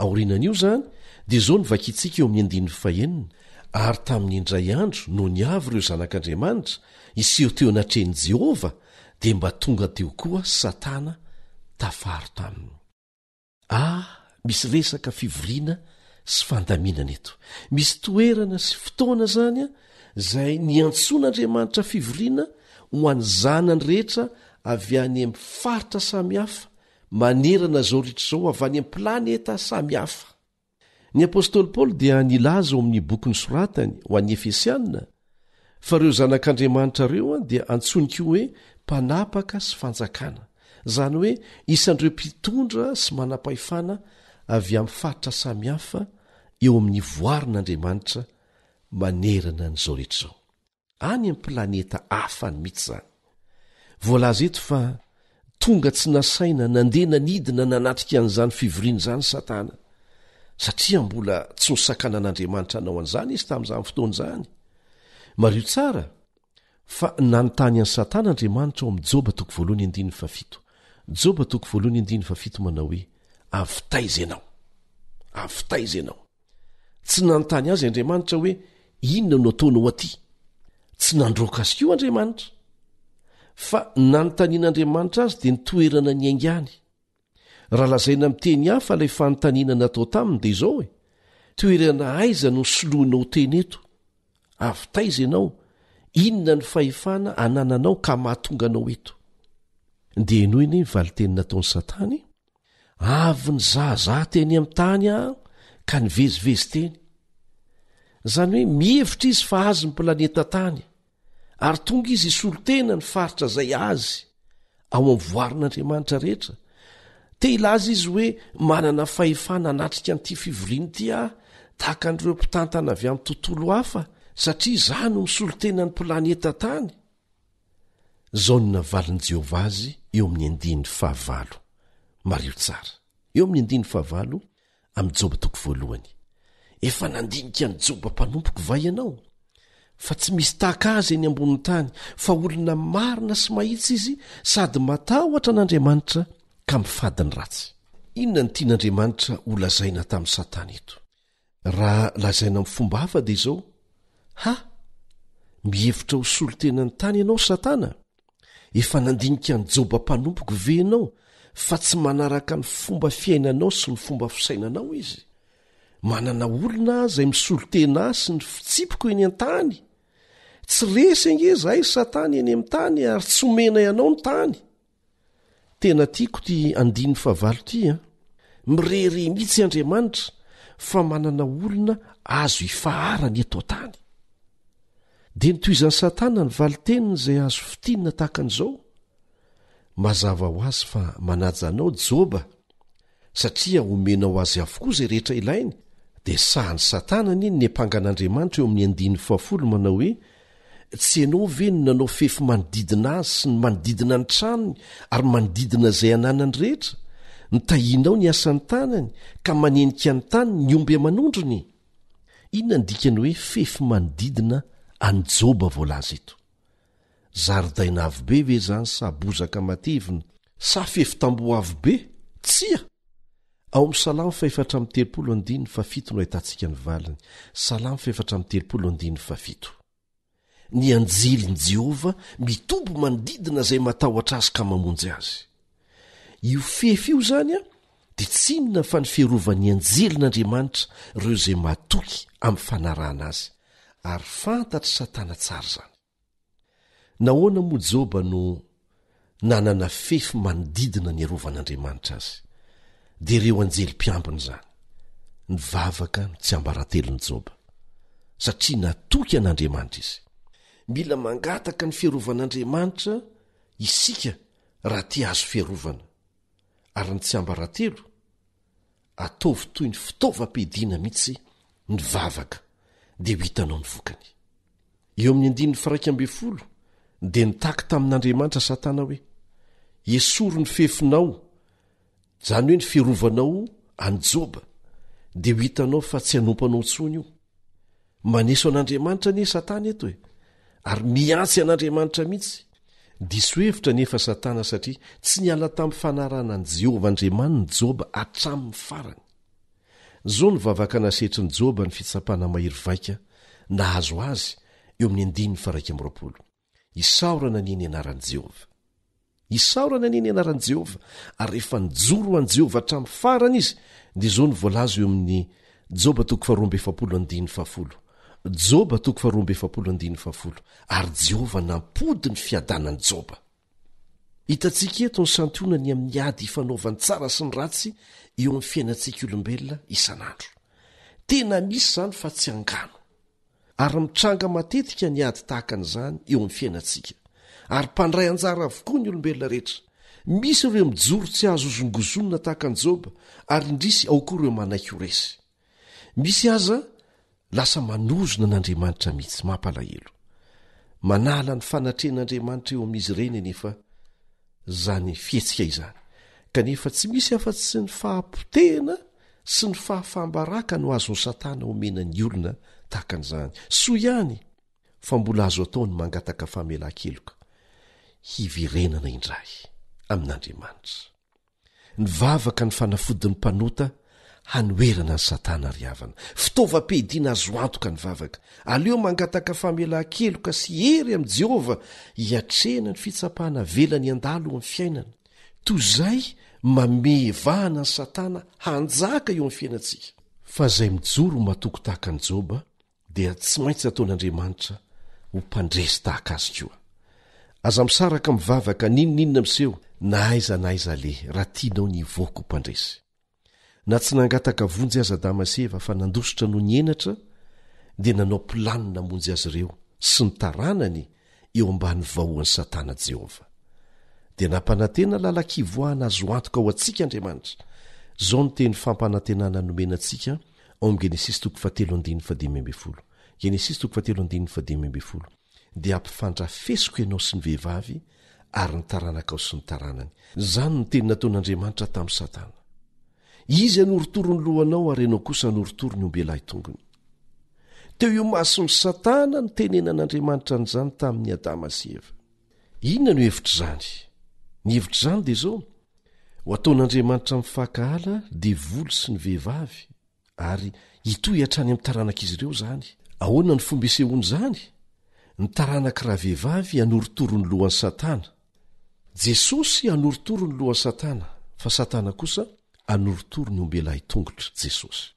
aorianan'io izany, dia izao no vakintsika eo amin'ny andininy fahenina, Ary tamin'ny indray andro, nony avy ireo zanak'Andriamanitra hiseho teo anatrehan'i Jehovah, dia mba tonga teo koa Satana tafaro taminy. Ah, misy resaka fivoriana sy fandaminana eto. Misy toerana sy fotoana izany izay niantsoan'Andriamanitra fivoriana ho an'ny zanany rehetra avy any amin'ny faritra samihafa manerana izao rehetra izao, avy any amin'ny planeta samihafa. Ny apostoly Paoly dia nilaza ao amin'ny boky nosoratany ho an'ny Efesiana fa ireo zanak'Andriamanitra ireo dia antsoiny koa hoe mpanapaka sy fanjakana, izany hoe isan'ireo mpitondra sy manam-pahefana avy amin'ny faritra samihafa eo amin'ny voarin'Andriamanitra manerana an'izao rehetra izao. Any amin'ny planeta hafa any mihitsy izany. Voalaza eto fa tonga tsy nasaina nandeha nanidina nanatrika an'izany fivoriana izany Satana. Satria mbola tsy nosakanan'Andriamanitra hanao an'izany izy tamin'izany fotoana izany. Mariho tsara fa nanontany an'i Satana Andriamanitra ao amin'ny Joba toko voalohany andininy fahafito. Joba toko voalohany andininy fahafito manao hoe, Avy taiza ianao? Avy taiza ianao? Tsy nanontany azy Andriamanitra hoe inona no ataonao aty. Tsy nandroaka azy koa Andriamanitra. Fa nanontanian'Andriamanitra azy dia ny toerana niaingany. Raha lazaina amin'ny teny hafa ilay fanontaniana natao taminy dia izao e, toerana aiza no soloinao tena eto? Avy taiza ianao? Inona ny fahefana anananao ka mahatonga anao eto? Dia henoy anie ny valinteny nataon'i Satana e! Avy nizahazaha teny amin'ny tany aho ka nivezivezy teny. Izany hoe mihevitra izy fa azy ny planeta tany. Ary tonga izy hisolo tena ny faritra izay azy ao amin'ny voarin'Andriamanitra rehetra. Te hilaza izy hoe manana fahefana hanatrika an'ity fivoriana ity aho, tahaka an'ireo mpitantana avy amin'ny tontolo hafa, satria izaho no misolo tena ny planeta tany. Izao no navalin'i Jehovah azy eo amin'ny andininy fahavalo. Mariho tsara. Eo amin'ny andininy fahavalo Amin'ny Joba toko voalohany. Efa nandinika an'i Joba mpanompoko va ianao? Fa tsy misy tahaka azy eny ambonin'ny tany, fa olona marina sy mahitsy izy sady matahotra an'Andriamanitra ka mifady ny ratsy. Inona no tian'Andriamanitra holazaina tamin'i Satana eto? Raha lazaina amin'ny fomba hafa dia izao, Ha! Mihevitra ho solontenan'ny tany ianao, Satana? Efa nandinika an'i Joba mpanompoko ve ianao fa tsy manaraka ny fomba fiainanao sy ny fomba fisainanao izy? Manana olona aho izay misolo tena ahy sy ny fitsipiko eny an-tany. Tsy resy ange izahay Satana eny amin'ny tany ary tsy omenay anao ny tany. Tena tiako ity andininy fahavalo ity an! Mirehareha mihitsy Andriamanitra fa manana olona azo ifaharana eto an-tany. Dia notohizan'i Satana ny valin-teniny izay azo fintinina tahaka an'izao, Mazava ho azy fa manaja anao Joba, satria omenao azy avokoa izay rehetra ilainy, dia sahan'i Satana anie ny niampangan'Andriamanitra eo amin'ny andininy fahafolo manao hoe, Tsy ianao ve no nanao fefy manodidina azy sy ny manodidina ny tranony ary manodidina izay ananany rehetra? Nitahianao ny asan'ny tanany ka manenika ny tany ny omby aman'ondriny. Inona ny dikan'ny hoe fefy manodidina an'i Joba voalaza eto? Zaridaina avo be ve izany sa bozaka matevina sa fefy tamboho avo be? Tsia! Ao amin'ny Salamo fahefatra amby telopolo andininy fahafito no ahitantsika ny valiny. Salamo fahefatra amby telopolo andininy fahafito. Ny anjelin'i Jehovah mitombo manodidina izay matahotra azy ka mamonjy azy. Io fefy io izany dia tsy inona fa ny fiarovan'ny anjelin'Andriamanitra ireo izay matoky amin'ny fanarahana azy, ary fantatr'i Satana tsara izany. Nahoana moa Joba no nanana fefy manodidina niarovan'Andriamanitra azy? Dia ireo anjely mpiambina izany. Nivavaka ny tsiambaratelon'i Joba, satria natoky an'Andriamanitra izy. Mila mangataka ny fiarovan'Andriamanitra isika raha te hahazo fiarovana. Ary ny tsiambaratelo? Ataovy toy ny fitaovam-piadiana mihitsy ny vavaka dia ho hitanao ny vokany. Eo amin'ny andininy faha-11 dia nitaky tamin'Andriamanitra Satana hoe, Esory ny fefinao, izany hoe ny fiarovanao an'i Joba, dia ho hitanao fa tsy hanompo anao intsony io. Maneso an'Andriamanitra anie Satana eto e, ary mihantsy an'Andriamanitra mihitsy. Diso hevitra anefa Satana satria tsy niala tamin'ny fanarahana an'i Jehovah Andriamaniny Joba hatramin'ny farany. Izao no vavaka nasetrin'i Joba ny fitsapana mahery vaika nahazo azy eo amin'ny andininy faha-21. Isaorana anie ny anaran'i Jehovah. Isaorana anie ny anaran'i Jehovah. Ary rehefa nijoro ho an'i Jehovah hatramin'ny farany izy, dia izao no voalaza eo amin'ny Joba toko faharoa amby efapolo andininy fahafolo. Joba toko faharoa amby efapolo andininy fahafolo. Ary Jehovah nampody ny fiadanan'i Joba. Hitantsika eto ny santionany amin'ny ady ifanaovan'ny tsara sy ny ratsy eo amin'ny fiainantsika olombelona isan'andro. Tena misy izany fa tsy angano. Ary mitranga matetika ny ady tahaka an'izany eo amin'ny fiainantsika. Ary mpandray anjara avokoa ny olombelona rehetra. Misy ireo mijoro tsy azo hozongozonina tahaka an'i Joba, ary indrisy ao koa ireo manaiky ho resy. Misy aza lasa manozona an'Andriamanitra mihitsy, mampalahelo. Manala ny fanatrehan'Andriamanitra eo amin'izy ireny anefa izany fihetsika izany. Kanefa tsy misy afa-tsy ny fahapotehana. sy ny fahafaham-baraka no azon'i Satana omena ny olona tahaka an'izany. Soa ihany fa mbola azo atao ny mangataka famelan-keloka hiverenana indray amin'Andriamanitra. Ny vavaka ny fanafodin'ny mpanota hanoherana an'i Satana ry havana. Fitaovam-piadiana azo antoka ny vavaka. Aleo mangataka famelan-keloka sy hery amin'i Jehovah hiatrehana ny fitsapana avelany handalo eo amin'ny fiainana, toy izay mamehy vahana an'i Satana hanjaka eo amin'ny fiainantsika. Fa izay mijoro ho matoky tahaka an'i Joba dia tsy maintsy ataon'Andriamanitra ho mpandresy tahaka azy koa. Aza misaraka mivavaka n'inon'inona miseho na aiza na aiza aleha raha tianao ny hivoaka ho mpandresy. Na tsy nangataka vonjy aza Adama sy Eva fa nandositra noho ny henatra dia nanao planina hamonjy azy ireo sy ny taranany eo ambany vahoan'i Satana Jehovah. Dia nampanantena lalan-kivoahana azo antoka ho antsika Andriamanitra. Izao no teny fampanantenana nomena antsika ao amin'ny Genesisy toko fahatelo andininy fahadimy ambin'ny folo. Genesisy toko fahatelo andininy fahadimy ambin'ny folo. Dia hampifandrafesiko ianao sy ny vehivavy ary ny taranakao sy ny taranany. Izany no teny nataon'Andriamanitra tamin'i Satana. Izy hanorotoro ny lohanao ary ianao kosa hanorotoro ny ombelahy tongony. Teo imason'i Satana no tenenan'Andriamanitra an'izany tamin'i Adama sy Eva. Inona no hevitr'izany? Ny hevitr'izany dia izao, ho ataon'Andriamanitra mifankahala devoly sy ny vehivavy ary hitohy hatrany amin'ny taranak'izy ireo izany. Ahoana ny fomba isehoan'izany? Ny taranak'i ravehivavy hanorotoro ny lohan'i Satana. Jesosy hanorotoro ny lohan'i Satana, fa Satana kosa hanorotoro ny ombelahy tongotra Jesosy.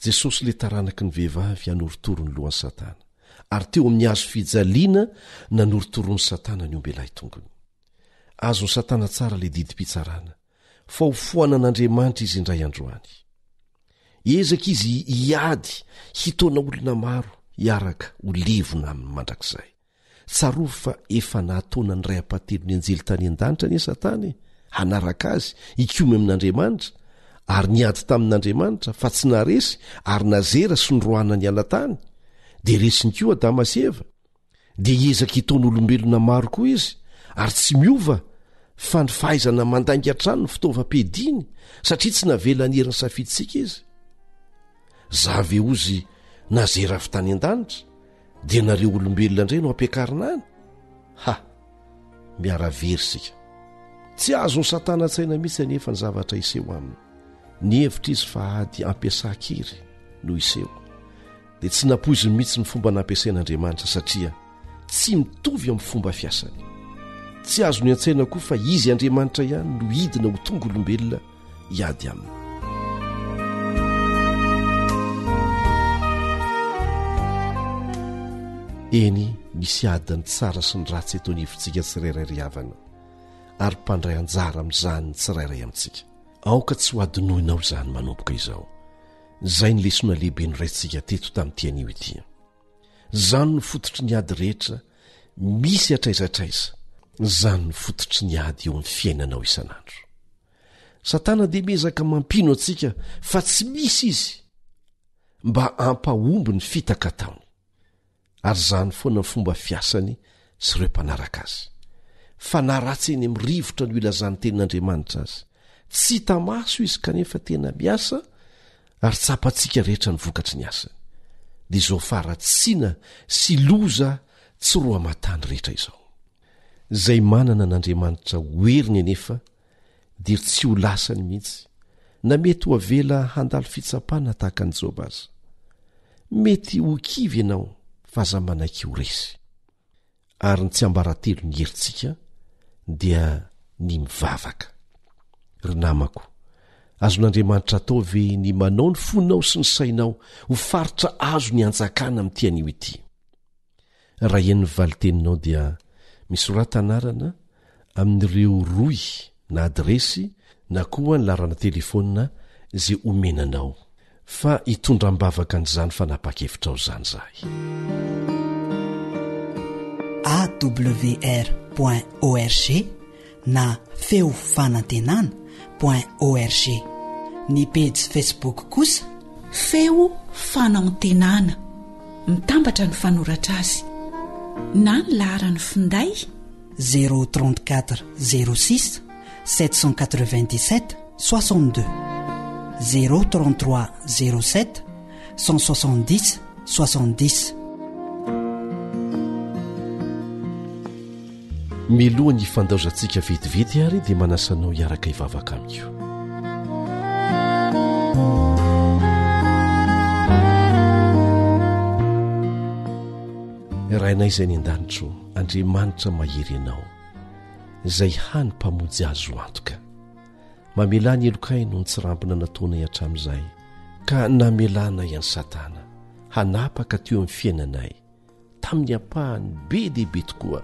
Jesosy ilay taranaky ny vehivavy hanorotoro ny lohan'i Satana, ary teo amin'ny hazo fijaliana nanorotoroan'i Satana ny ombelahy tongony. Azon'i Satana tsara ilay didim-pitsarana, fa ho foanan'Andriamanitra izy indray andro any. Hiezaka izy hiady hitaona olona maro hiaraka ho levona aminy mandrakizay. Tsarovy fa efa nahataona ny ray ampahatelon'ny anjely tany an-danitra anie Satana e, hanaraka azy, hikomy amin'Andriamanitra, ary niady tamin'Andriamanitra fa tsy naharesy ary nazera sy noroahana niala tany. Dia resiny koa Adama sy Eva. Dia hiezaka hitaona olombelona maro koa izy ary tsy miova fa ny fahaizana mandainga hatrany ny fitaovam-piadiany satria tsy navelany herin'ny safidintsika izy. Za ve ozy nazera avy tany an-danitra? Dia nareo olombelona indray no ampiakarina any? Ha! Miara-very isika. Tsy azon'i Satana an-tsaina mihitsy anefa ny zavatra hiseho aminy. Nihevitra izy fa ady ampiasan-kery no hiseho. Dia tsy nampoiziny mihitsy ny fomba nampiasain'Andriamanitra satria tsy mitovy amin'ny fomba fiasany. Tsy azony an-tsaina koa fa izy Andriamanitra ihany no hidina ho tonga olombelona hiady aminy. Eny, misy ady ny tsara sy ny ratsy eto anivontsika tsirairay ry havana, ary mpandray anjara amin'izany ny tsirairay amintsika. Aoka tsy ho adinoinao izany manomboka izao. Izay ny lesona lehibe noraintsika teto tamin'ity anio ity. Izany no fototry ny ady rehetra misy hatraiza hatraiza. Izany no fototry ny ady eo amin'ny fiainanao isan'andro. Satana dia miezaka mampino antsika fa tsy misy izy mba hampahomby ny fitaka ataony. Ary izany foana ny fomba fiasany sy ireo mpanaraka azy. Fanahy ratsy eny amin'ny rivotra no ilazan'ny tenin'Andriamanitra azy. Tsy hita maso izy kanefa tena miasa ary tsapantsika rehetra ny vokatry ny asany. Dia izao faharatsiana sy loza tsy roa aman-tany rehetra izao. Izay manana an'Andriamanitra ho heriny anefa dia tsy ho lasany mihitsy, na mety ho avela handalo fitsapana tahaka an'i Joba aza. Mety ho kivy ianao fa aza manaiky ho resy. Ary ny tsiambaratelon'ny herintsika dia ny mivavaka. Ry namako, azon'Andriamanitra atao ve ny manao ny fonao sy ny sainao ho faritra azony hanjakana amin'ity anio ity? Raha eny ny valin-teninao dia misorata anarana amin'ireo rohy na adiresy na koa ny laharana telefaonina izay omena anao fa hitondra am-bavaka an'izany fanapahan-kevitrao izany izahay. Awr point org na feo fanantenana point org. Ny pejy Facebook kosa. Feo fanantenana. Mitambatra ny fanoratra azy. Na ny laharan'ny finday. 034 06 797 62. 033 07 170 70. Miloha ny fandaozantsika vetivety ary dia manasa anao hiaraka hivavaka amiko. Rainay izay any an-danitro, Andriamanitra mahery Ianao, izay hany Mpamonjy azo antoka. Mamelà ny helokay noho ny tsirambina nataonay hatramin'izay, ka namelanay an'i Satana hanapaka teo amin'ny fiainanay tamin'ny ampahany be dia be tokoa.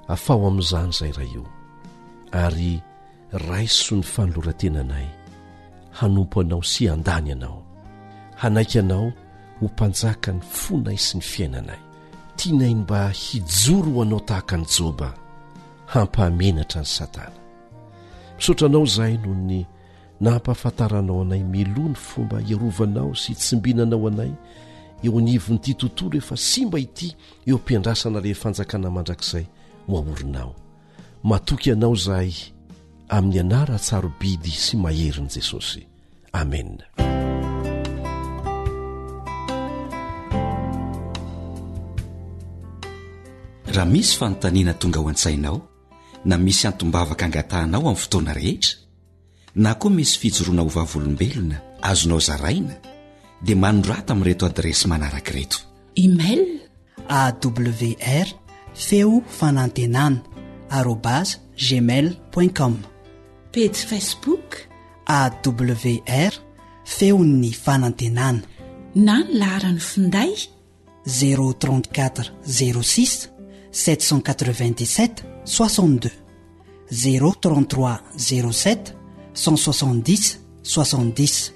Afaho amin'izany izay Ray o, ary raiso ny fanoloran-tenanay hanompo Anao sy handany Anao, hanaiky Anao ho Mpanjakan'ny fonay sy ny fiainanay. Tianay ny mba hijoro ho Anao tahaka an'i Joba, hampahamenatra an'i Satana. Misaotra Anao izahay noho ny nampahafantaranao anay mialoha ny fomba hiarovanao sy hitsimbinanao anay eo anivon'ity tontolo efa simba ity eo am-piandrasana ilay fanjakana mandrakizay ho aorinao. Matoky Anao izahay amin'ny anaran-tsarobidy sy maherin'i Jesosy. Amena. Raha misy fanontaniana tonga ao an-tsainao na misy antom-bavaka angatahanao amin'ny fotoana rehetra, na koa misy fijoroana ho vavolombelona azonao zaraina, dia manorata amin'ireto adiresy manaraka ireto. Email. AWR feo fanantenana arobase gmail point com. Pejy Facebook. AWR feon'ny fanantenana. Na ny laharan'ny finday. 034 06 797 62 033 07 170 70.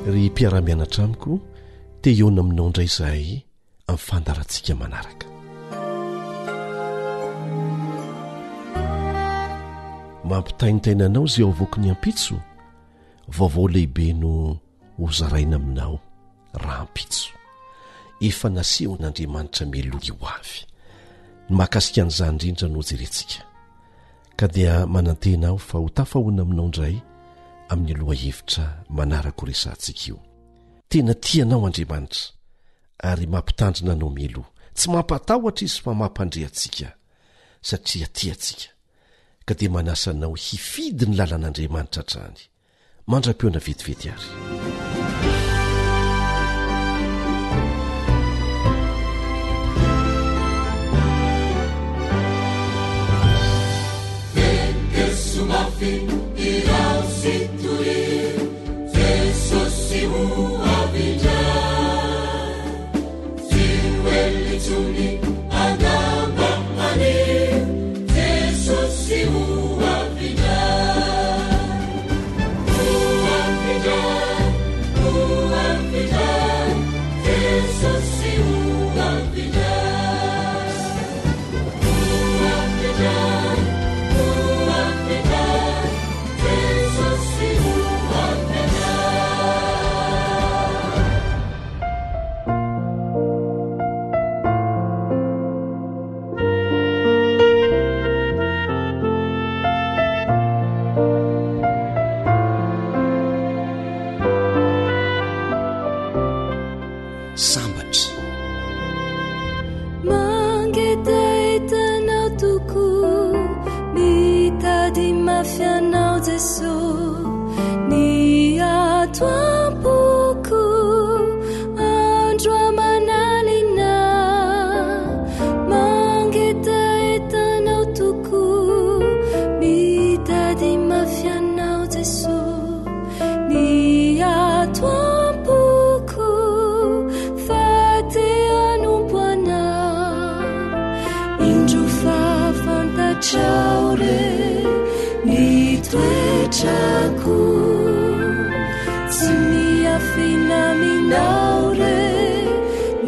Ry mpiara-mianatra amiko, te hihaona aminao indray izahay amin'ny fandaharantsika manaraka. Mampitaintaina anao izay ao avoaky ny ampitso? Vaovao lehibe no hozaraina aminao rahampitso. Efa nasehon'Andriamanitra mialoha ny ho avy. Ny mahakasika an'izany indrindra no hojerentsika. Ka dia manantena aho fa ho tafahoana aminao indray amin'ny lohahevitra manaraka horesahantsika io. Tena tia anao Andriamanitra ary mampitandrina anao mialoha. Tsy mampatahotra Izy fa mampandre antsika satria tia antsika. Ka dia manasa anao hifidy ny lalan'Andriamanitra hatrany. Mandra-pihaona vetivety ary. Sambatra. Mangetaheta anao tokoa, mitady mafy anao Jeso, ny ato am-poko andro aman'alina. Mangetaheta anao tokoa, mitady mafy anao Jeso, ny ato am-poko fa te hanompo anao. Indro fa fantatrao re ny toetrako, tsy miafina aminao re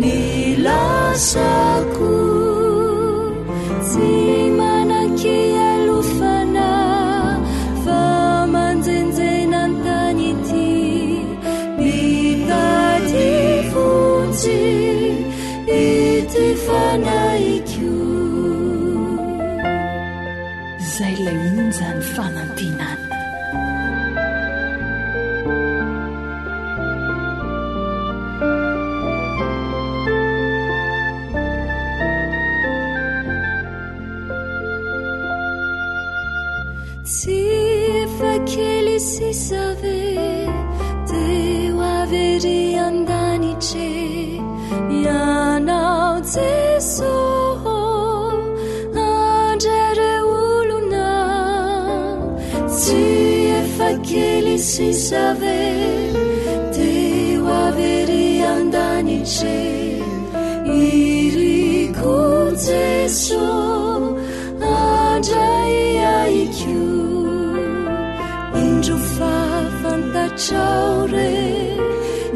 ny lasako, tsy manan-kialofana fa manjenjena an-tany ity, mitady vonjy ity fanahiko. Izay ilay onjan'ny fanantenana. Tsy efa kely sisa ve dia ho avy ery an-danitra e Ianao Jeso handray ireo olona Tsy efa kely sisa ve dia ho avy ery an-danitra e Iriko Jeso Handray ahy koa, indro fa fantatrao re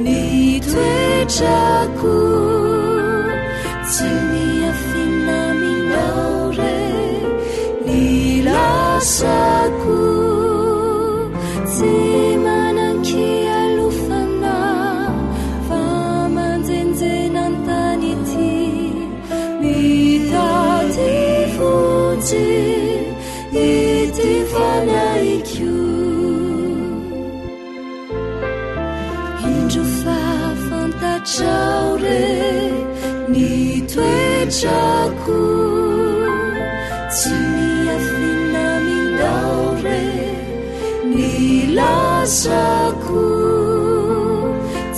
ny toetrako, tsy miafina aminao re ny lasako, tsy manan-kialofana fa manjenjena an-tany ity. Mitady vonjy ity fanahiko. Indro fa fantatrao re ny toetrako. Tsy miafina aminao re ny lasako.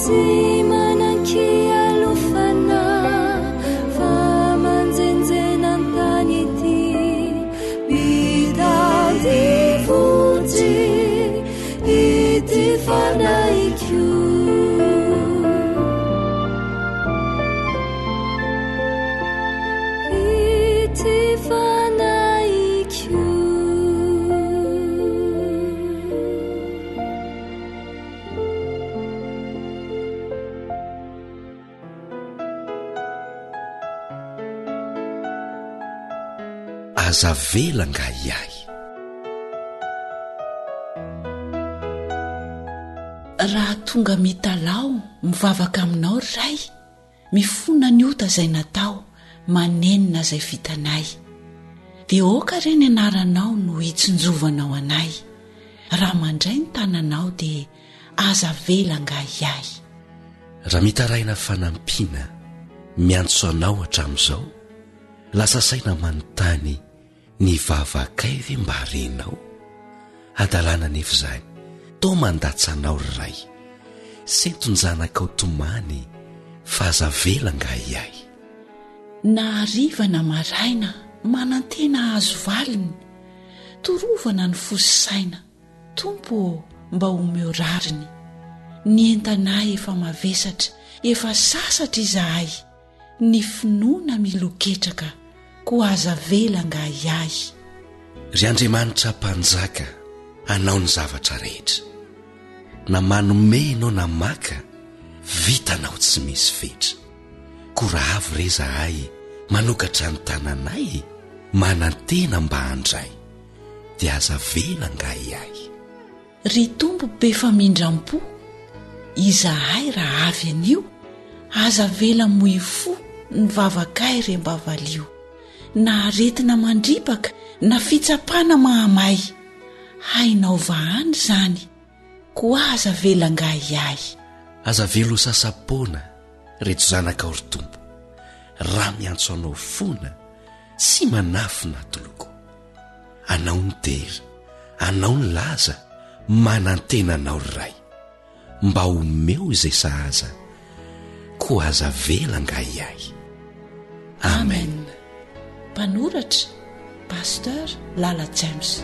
Tsy manan-kialofana Fa manjenjena an-tany ety, mitady vonjy ity fanahiko. Ity fanahiko. Aza avela angahiahy. Raha tonga mitalaho mivavaka aminao ry Ray, mifona ny ota izay natao, manenina izay vitanay. Dia aoka re ny anaranao no hitsinjovanao anay. Raha mandray ny tananao dia aza avela angahiahy. Raha mitaraina fanampiana, miantso anao hatramin'izao, lasa saina manontany ny vavakay ve mba renao? Hadalana anefa izany, toa mandatsa anao ry Ray. Senton-janakao tomany fa aza avela angahiahy. Na hariva na maraina, manantena hahazo valiny, torovana ny fo sy saina. Tompo ô mba omeo rariny. Ny entanay efa mavesatra, efa sasatra izahay, ny finoana miloketraka, koa aza avela angahiahy. Ry Andriamanitra Mpanjaka, Anao ny zavatra rehetra. Na manome Ianao na maka, vitanao tsy misy fetra. Koa raha avy re izahay manokatra ny tananay, manantena mba handray. dia aza avela angahiahy. Ry Tompo be famindram-po, izahay raha avy anio, aza avela moy fo ny vavakay re mba valio. Na aretina mandripaka na fitsapana mahamay, hainao vahana izany, koa aza avela angahiahy. Aza avela ho sasa-poana reto zanakao ry Tompo, raha miantso Anao foana, tsy manafina atoloko. Anao ny dera, Anao ny laza, manantena Anao ry Ray. Mba omeo izay sahaza, koa aza avela angahiahy. Amen. Mpanoratra, Pasteur Lala James.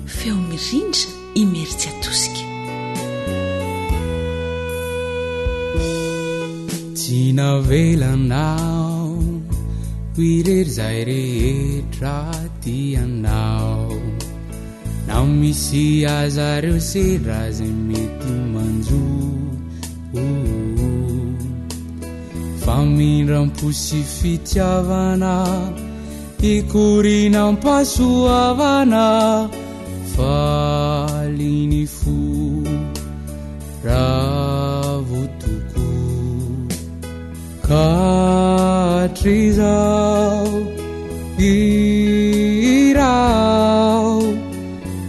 Feo mirindra Imerintsiatosika. Tsy navelanao ho irery izay rehetra tianao Na misy aza ireo sedra izay mety manjo Famindram-po sy fitiavana. Ikorianam-pahasoavana Faly ny fo Ravo tokoa Ka hatrizao Hirao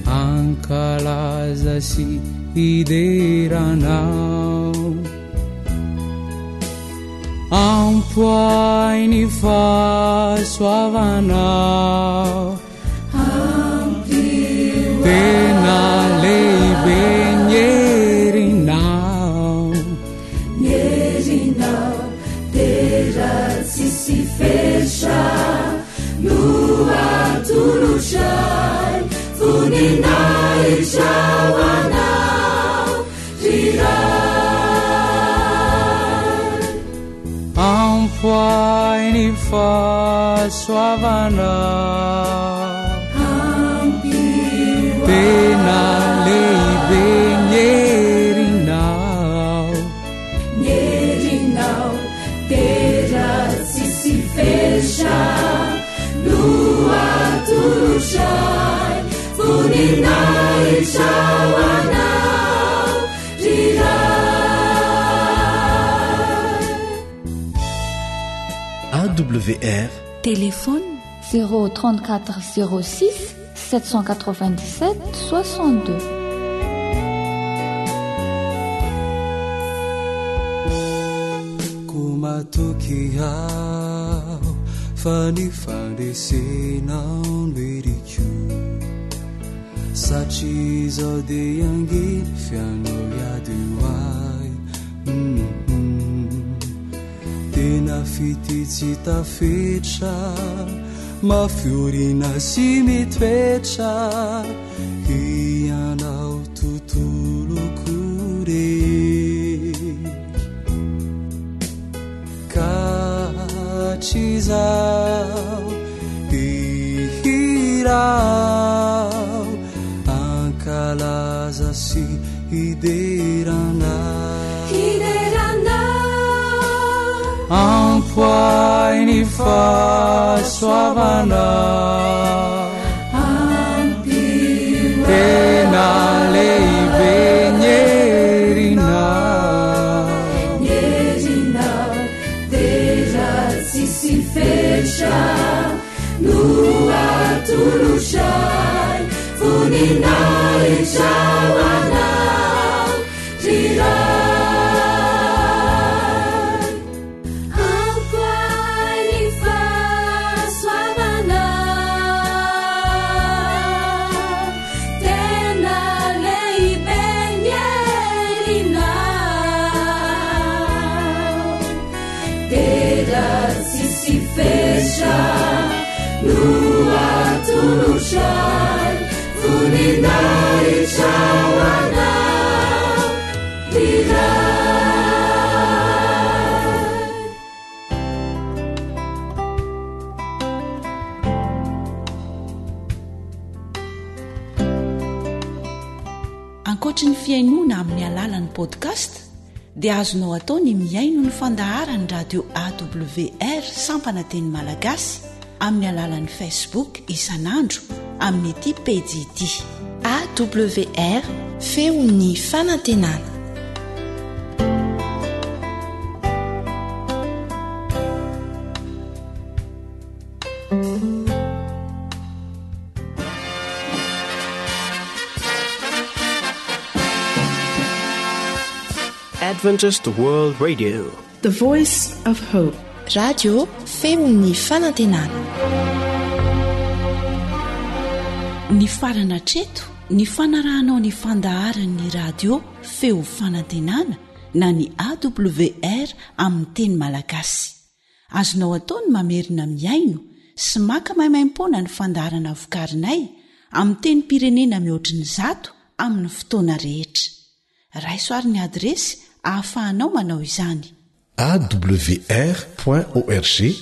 Hankalaza sy hidera anao Ampoay ny fahasoavanao Tena lehibe ny herinao Ny herinao dera tsisy fetra No atolotray voninahitra ho anao ry Ray. Ampoay ny fahasoavanao Tena lehibe ny herinao Ny herinao dera tsisy fetra No atolotray voninahitra ho anao ry Ray. AWR Téléphone 034 06 797 62. Koa matoky aho fa ny fandresenao no iriko Satria izao dia hangina f'ianao hiady ho ahy Tena fitia tsy tafetra Mafy orina sy mitoetra Ianao tontoloko re Ka hatrizao hihira aho Hankalaza sy hidera anao Hidera anao Ampoay ny fahasoavanao Ampio Tena lehibe ny herinao Ny herinao dera tsisy fetra No atolotray voninahitra ho anao ry Ray. Ampoay ny fahasoavanao, tena lehibe ny herinao. Dera tsisy fetra no atolotray voninahitra ho anao ry Ray. Ankoatry ny fihainoana amin'ny alalan'ny podcast dia azonao atao ny mihaino ny fandaharan'ny radio AWR sampana teny malagasy amin'ny alalan'ny Facebook isan'andro amin'ity pejy ity. AWR, feon'ny fanantenana. Adventist World Radio. The Voice of Hope. Radio feon'ny fanantenana. Nifarana hatreto ny fanarahanao ny fandaharan'ny radio feo fanantenana na ny AWR amin'ny teny malagasy. Azonao atao ny mamerina mihaino sy maka maimaimpoana ny fandaharana vokarinay amin'ny tenim-pirenena mihoatry ny zato amin'ny fotoana rehetra. Raiso ary ny adiresy ahafahanao manao izany. Awr point org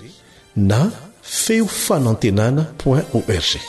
na feo fanantenana point org.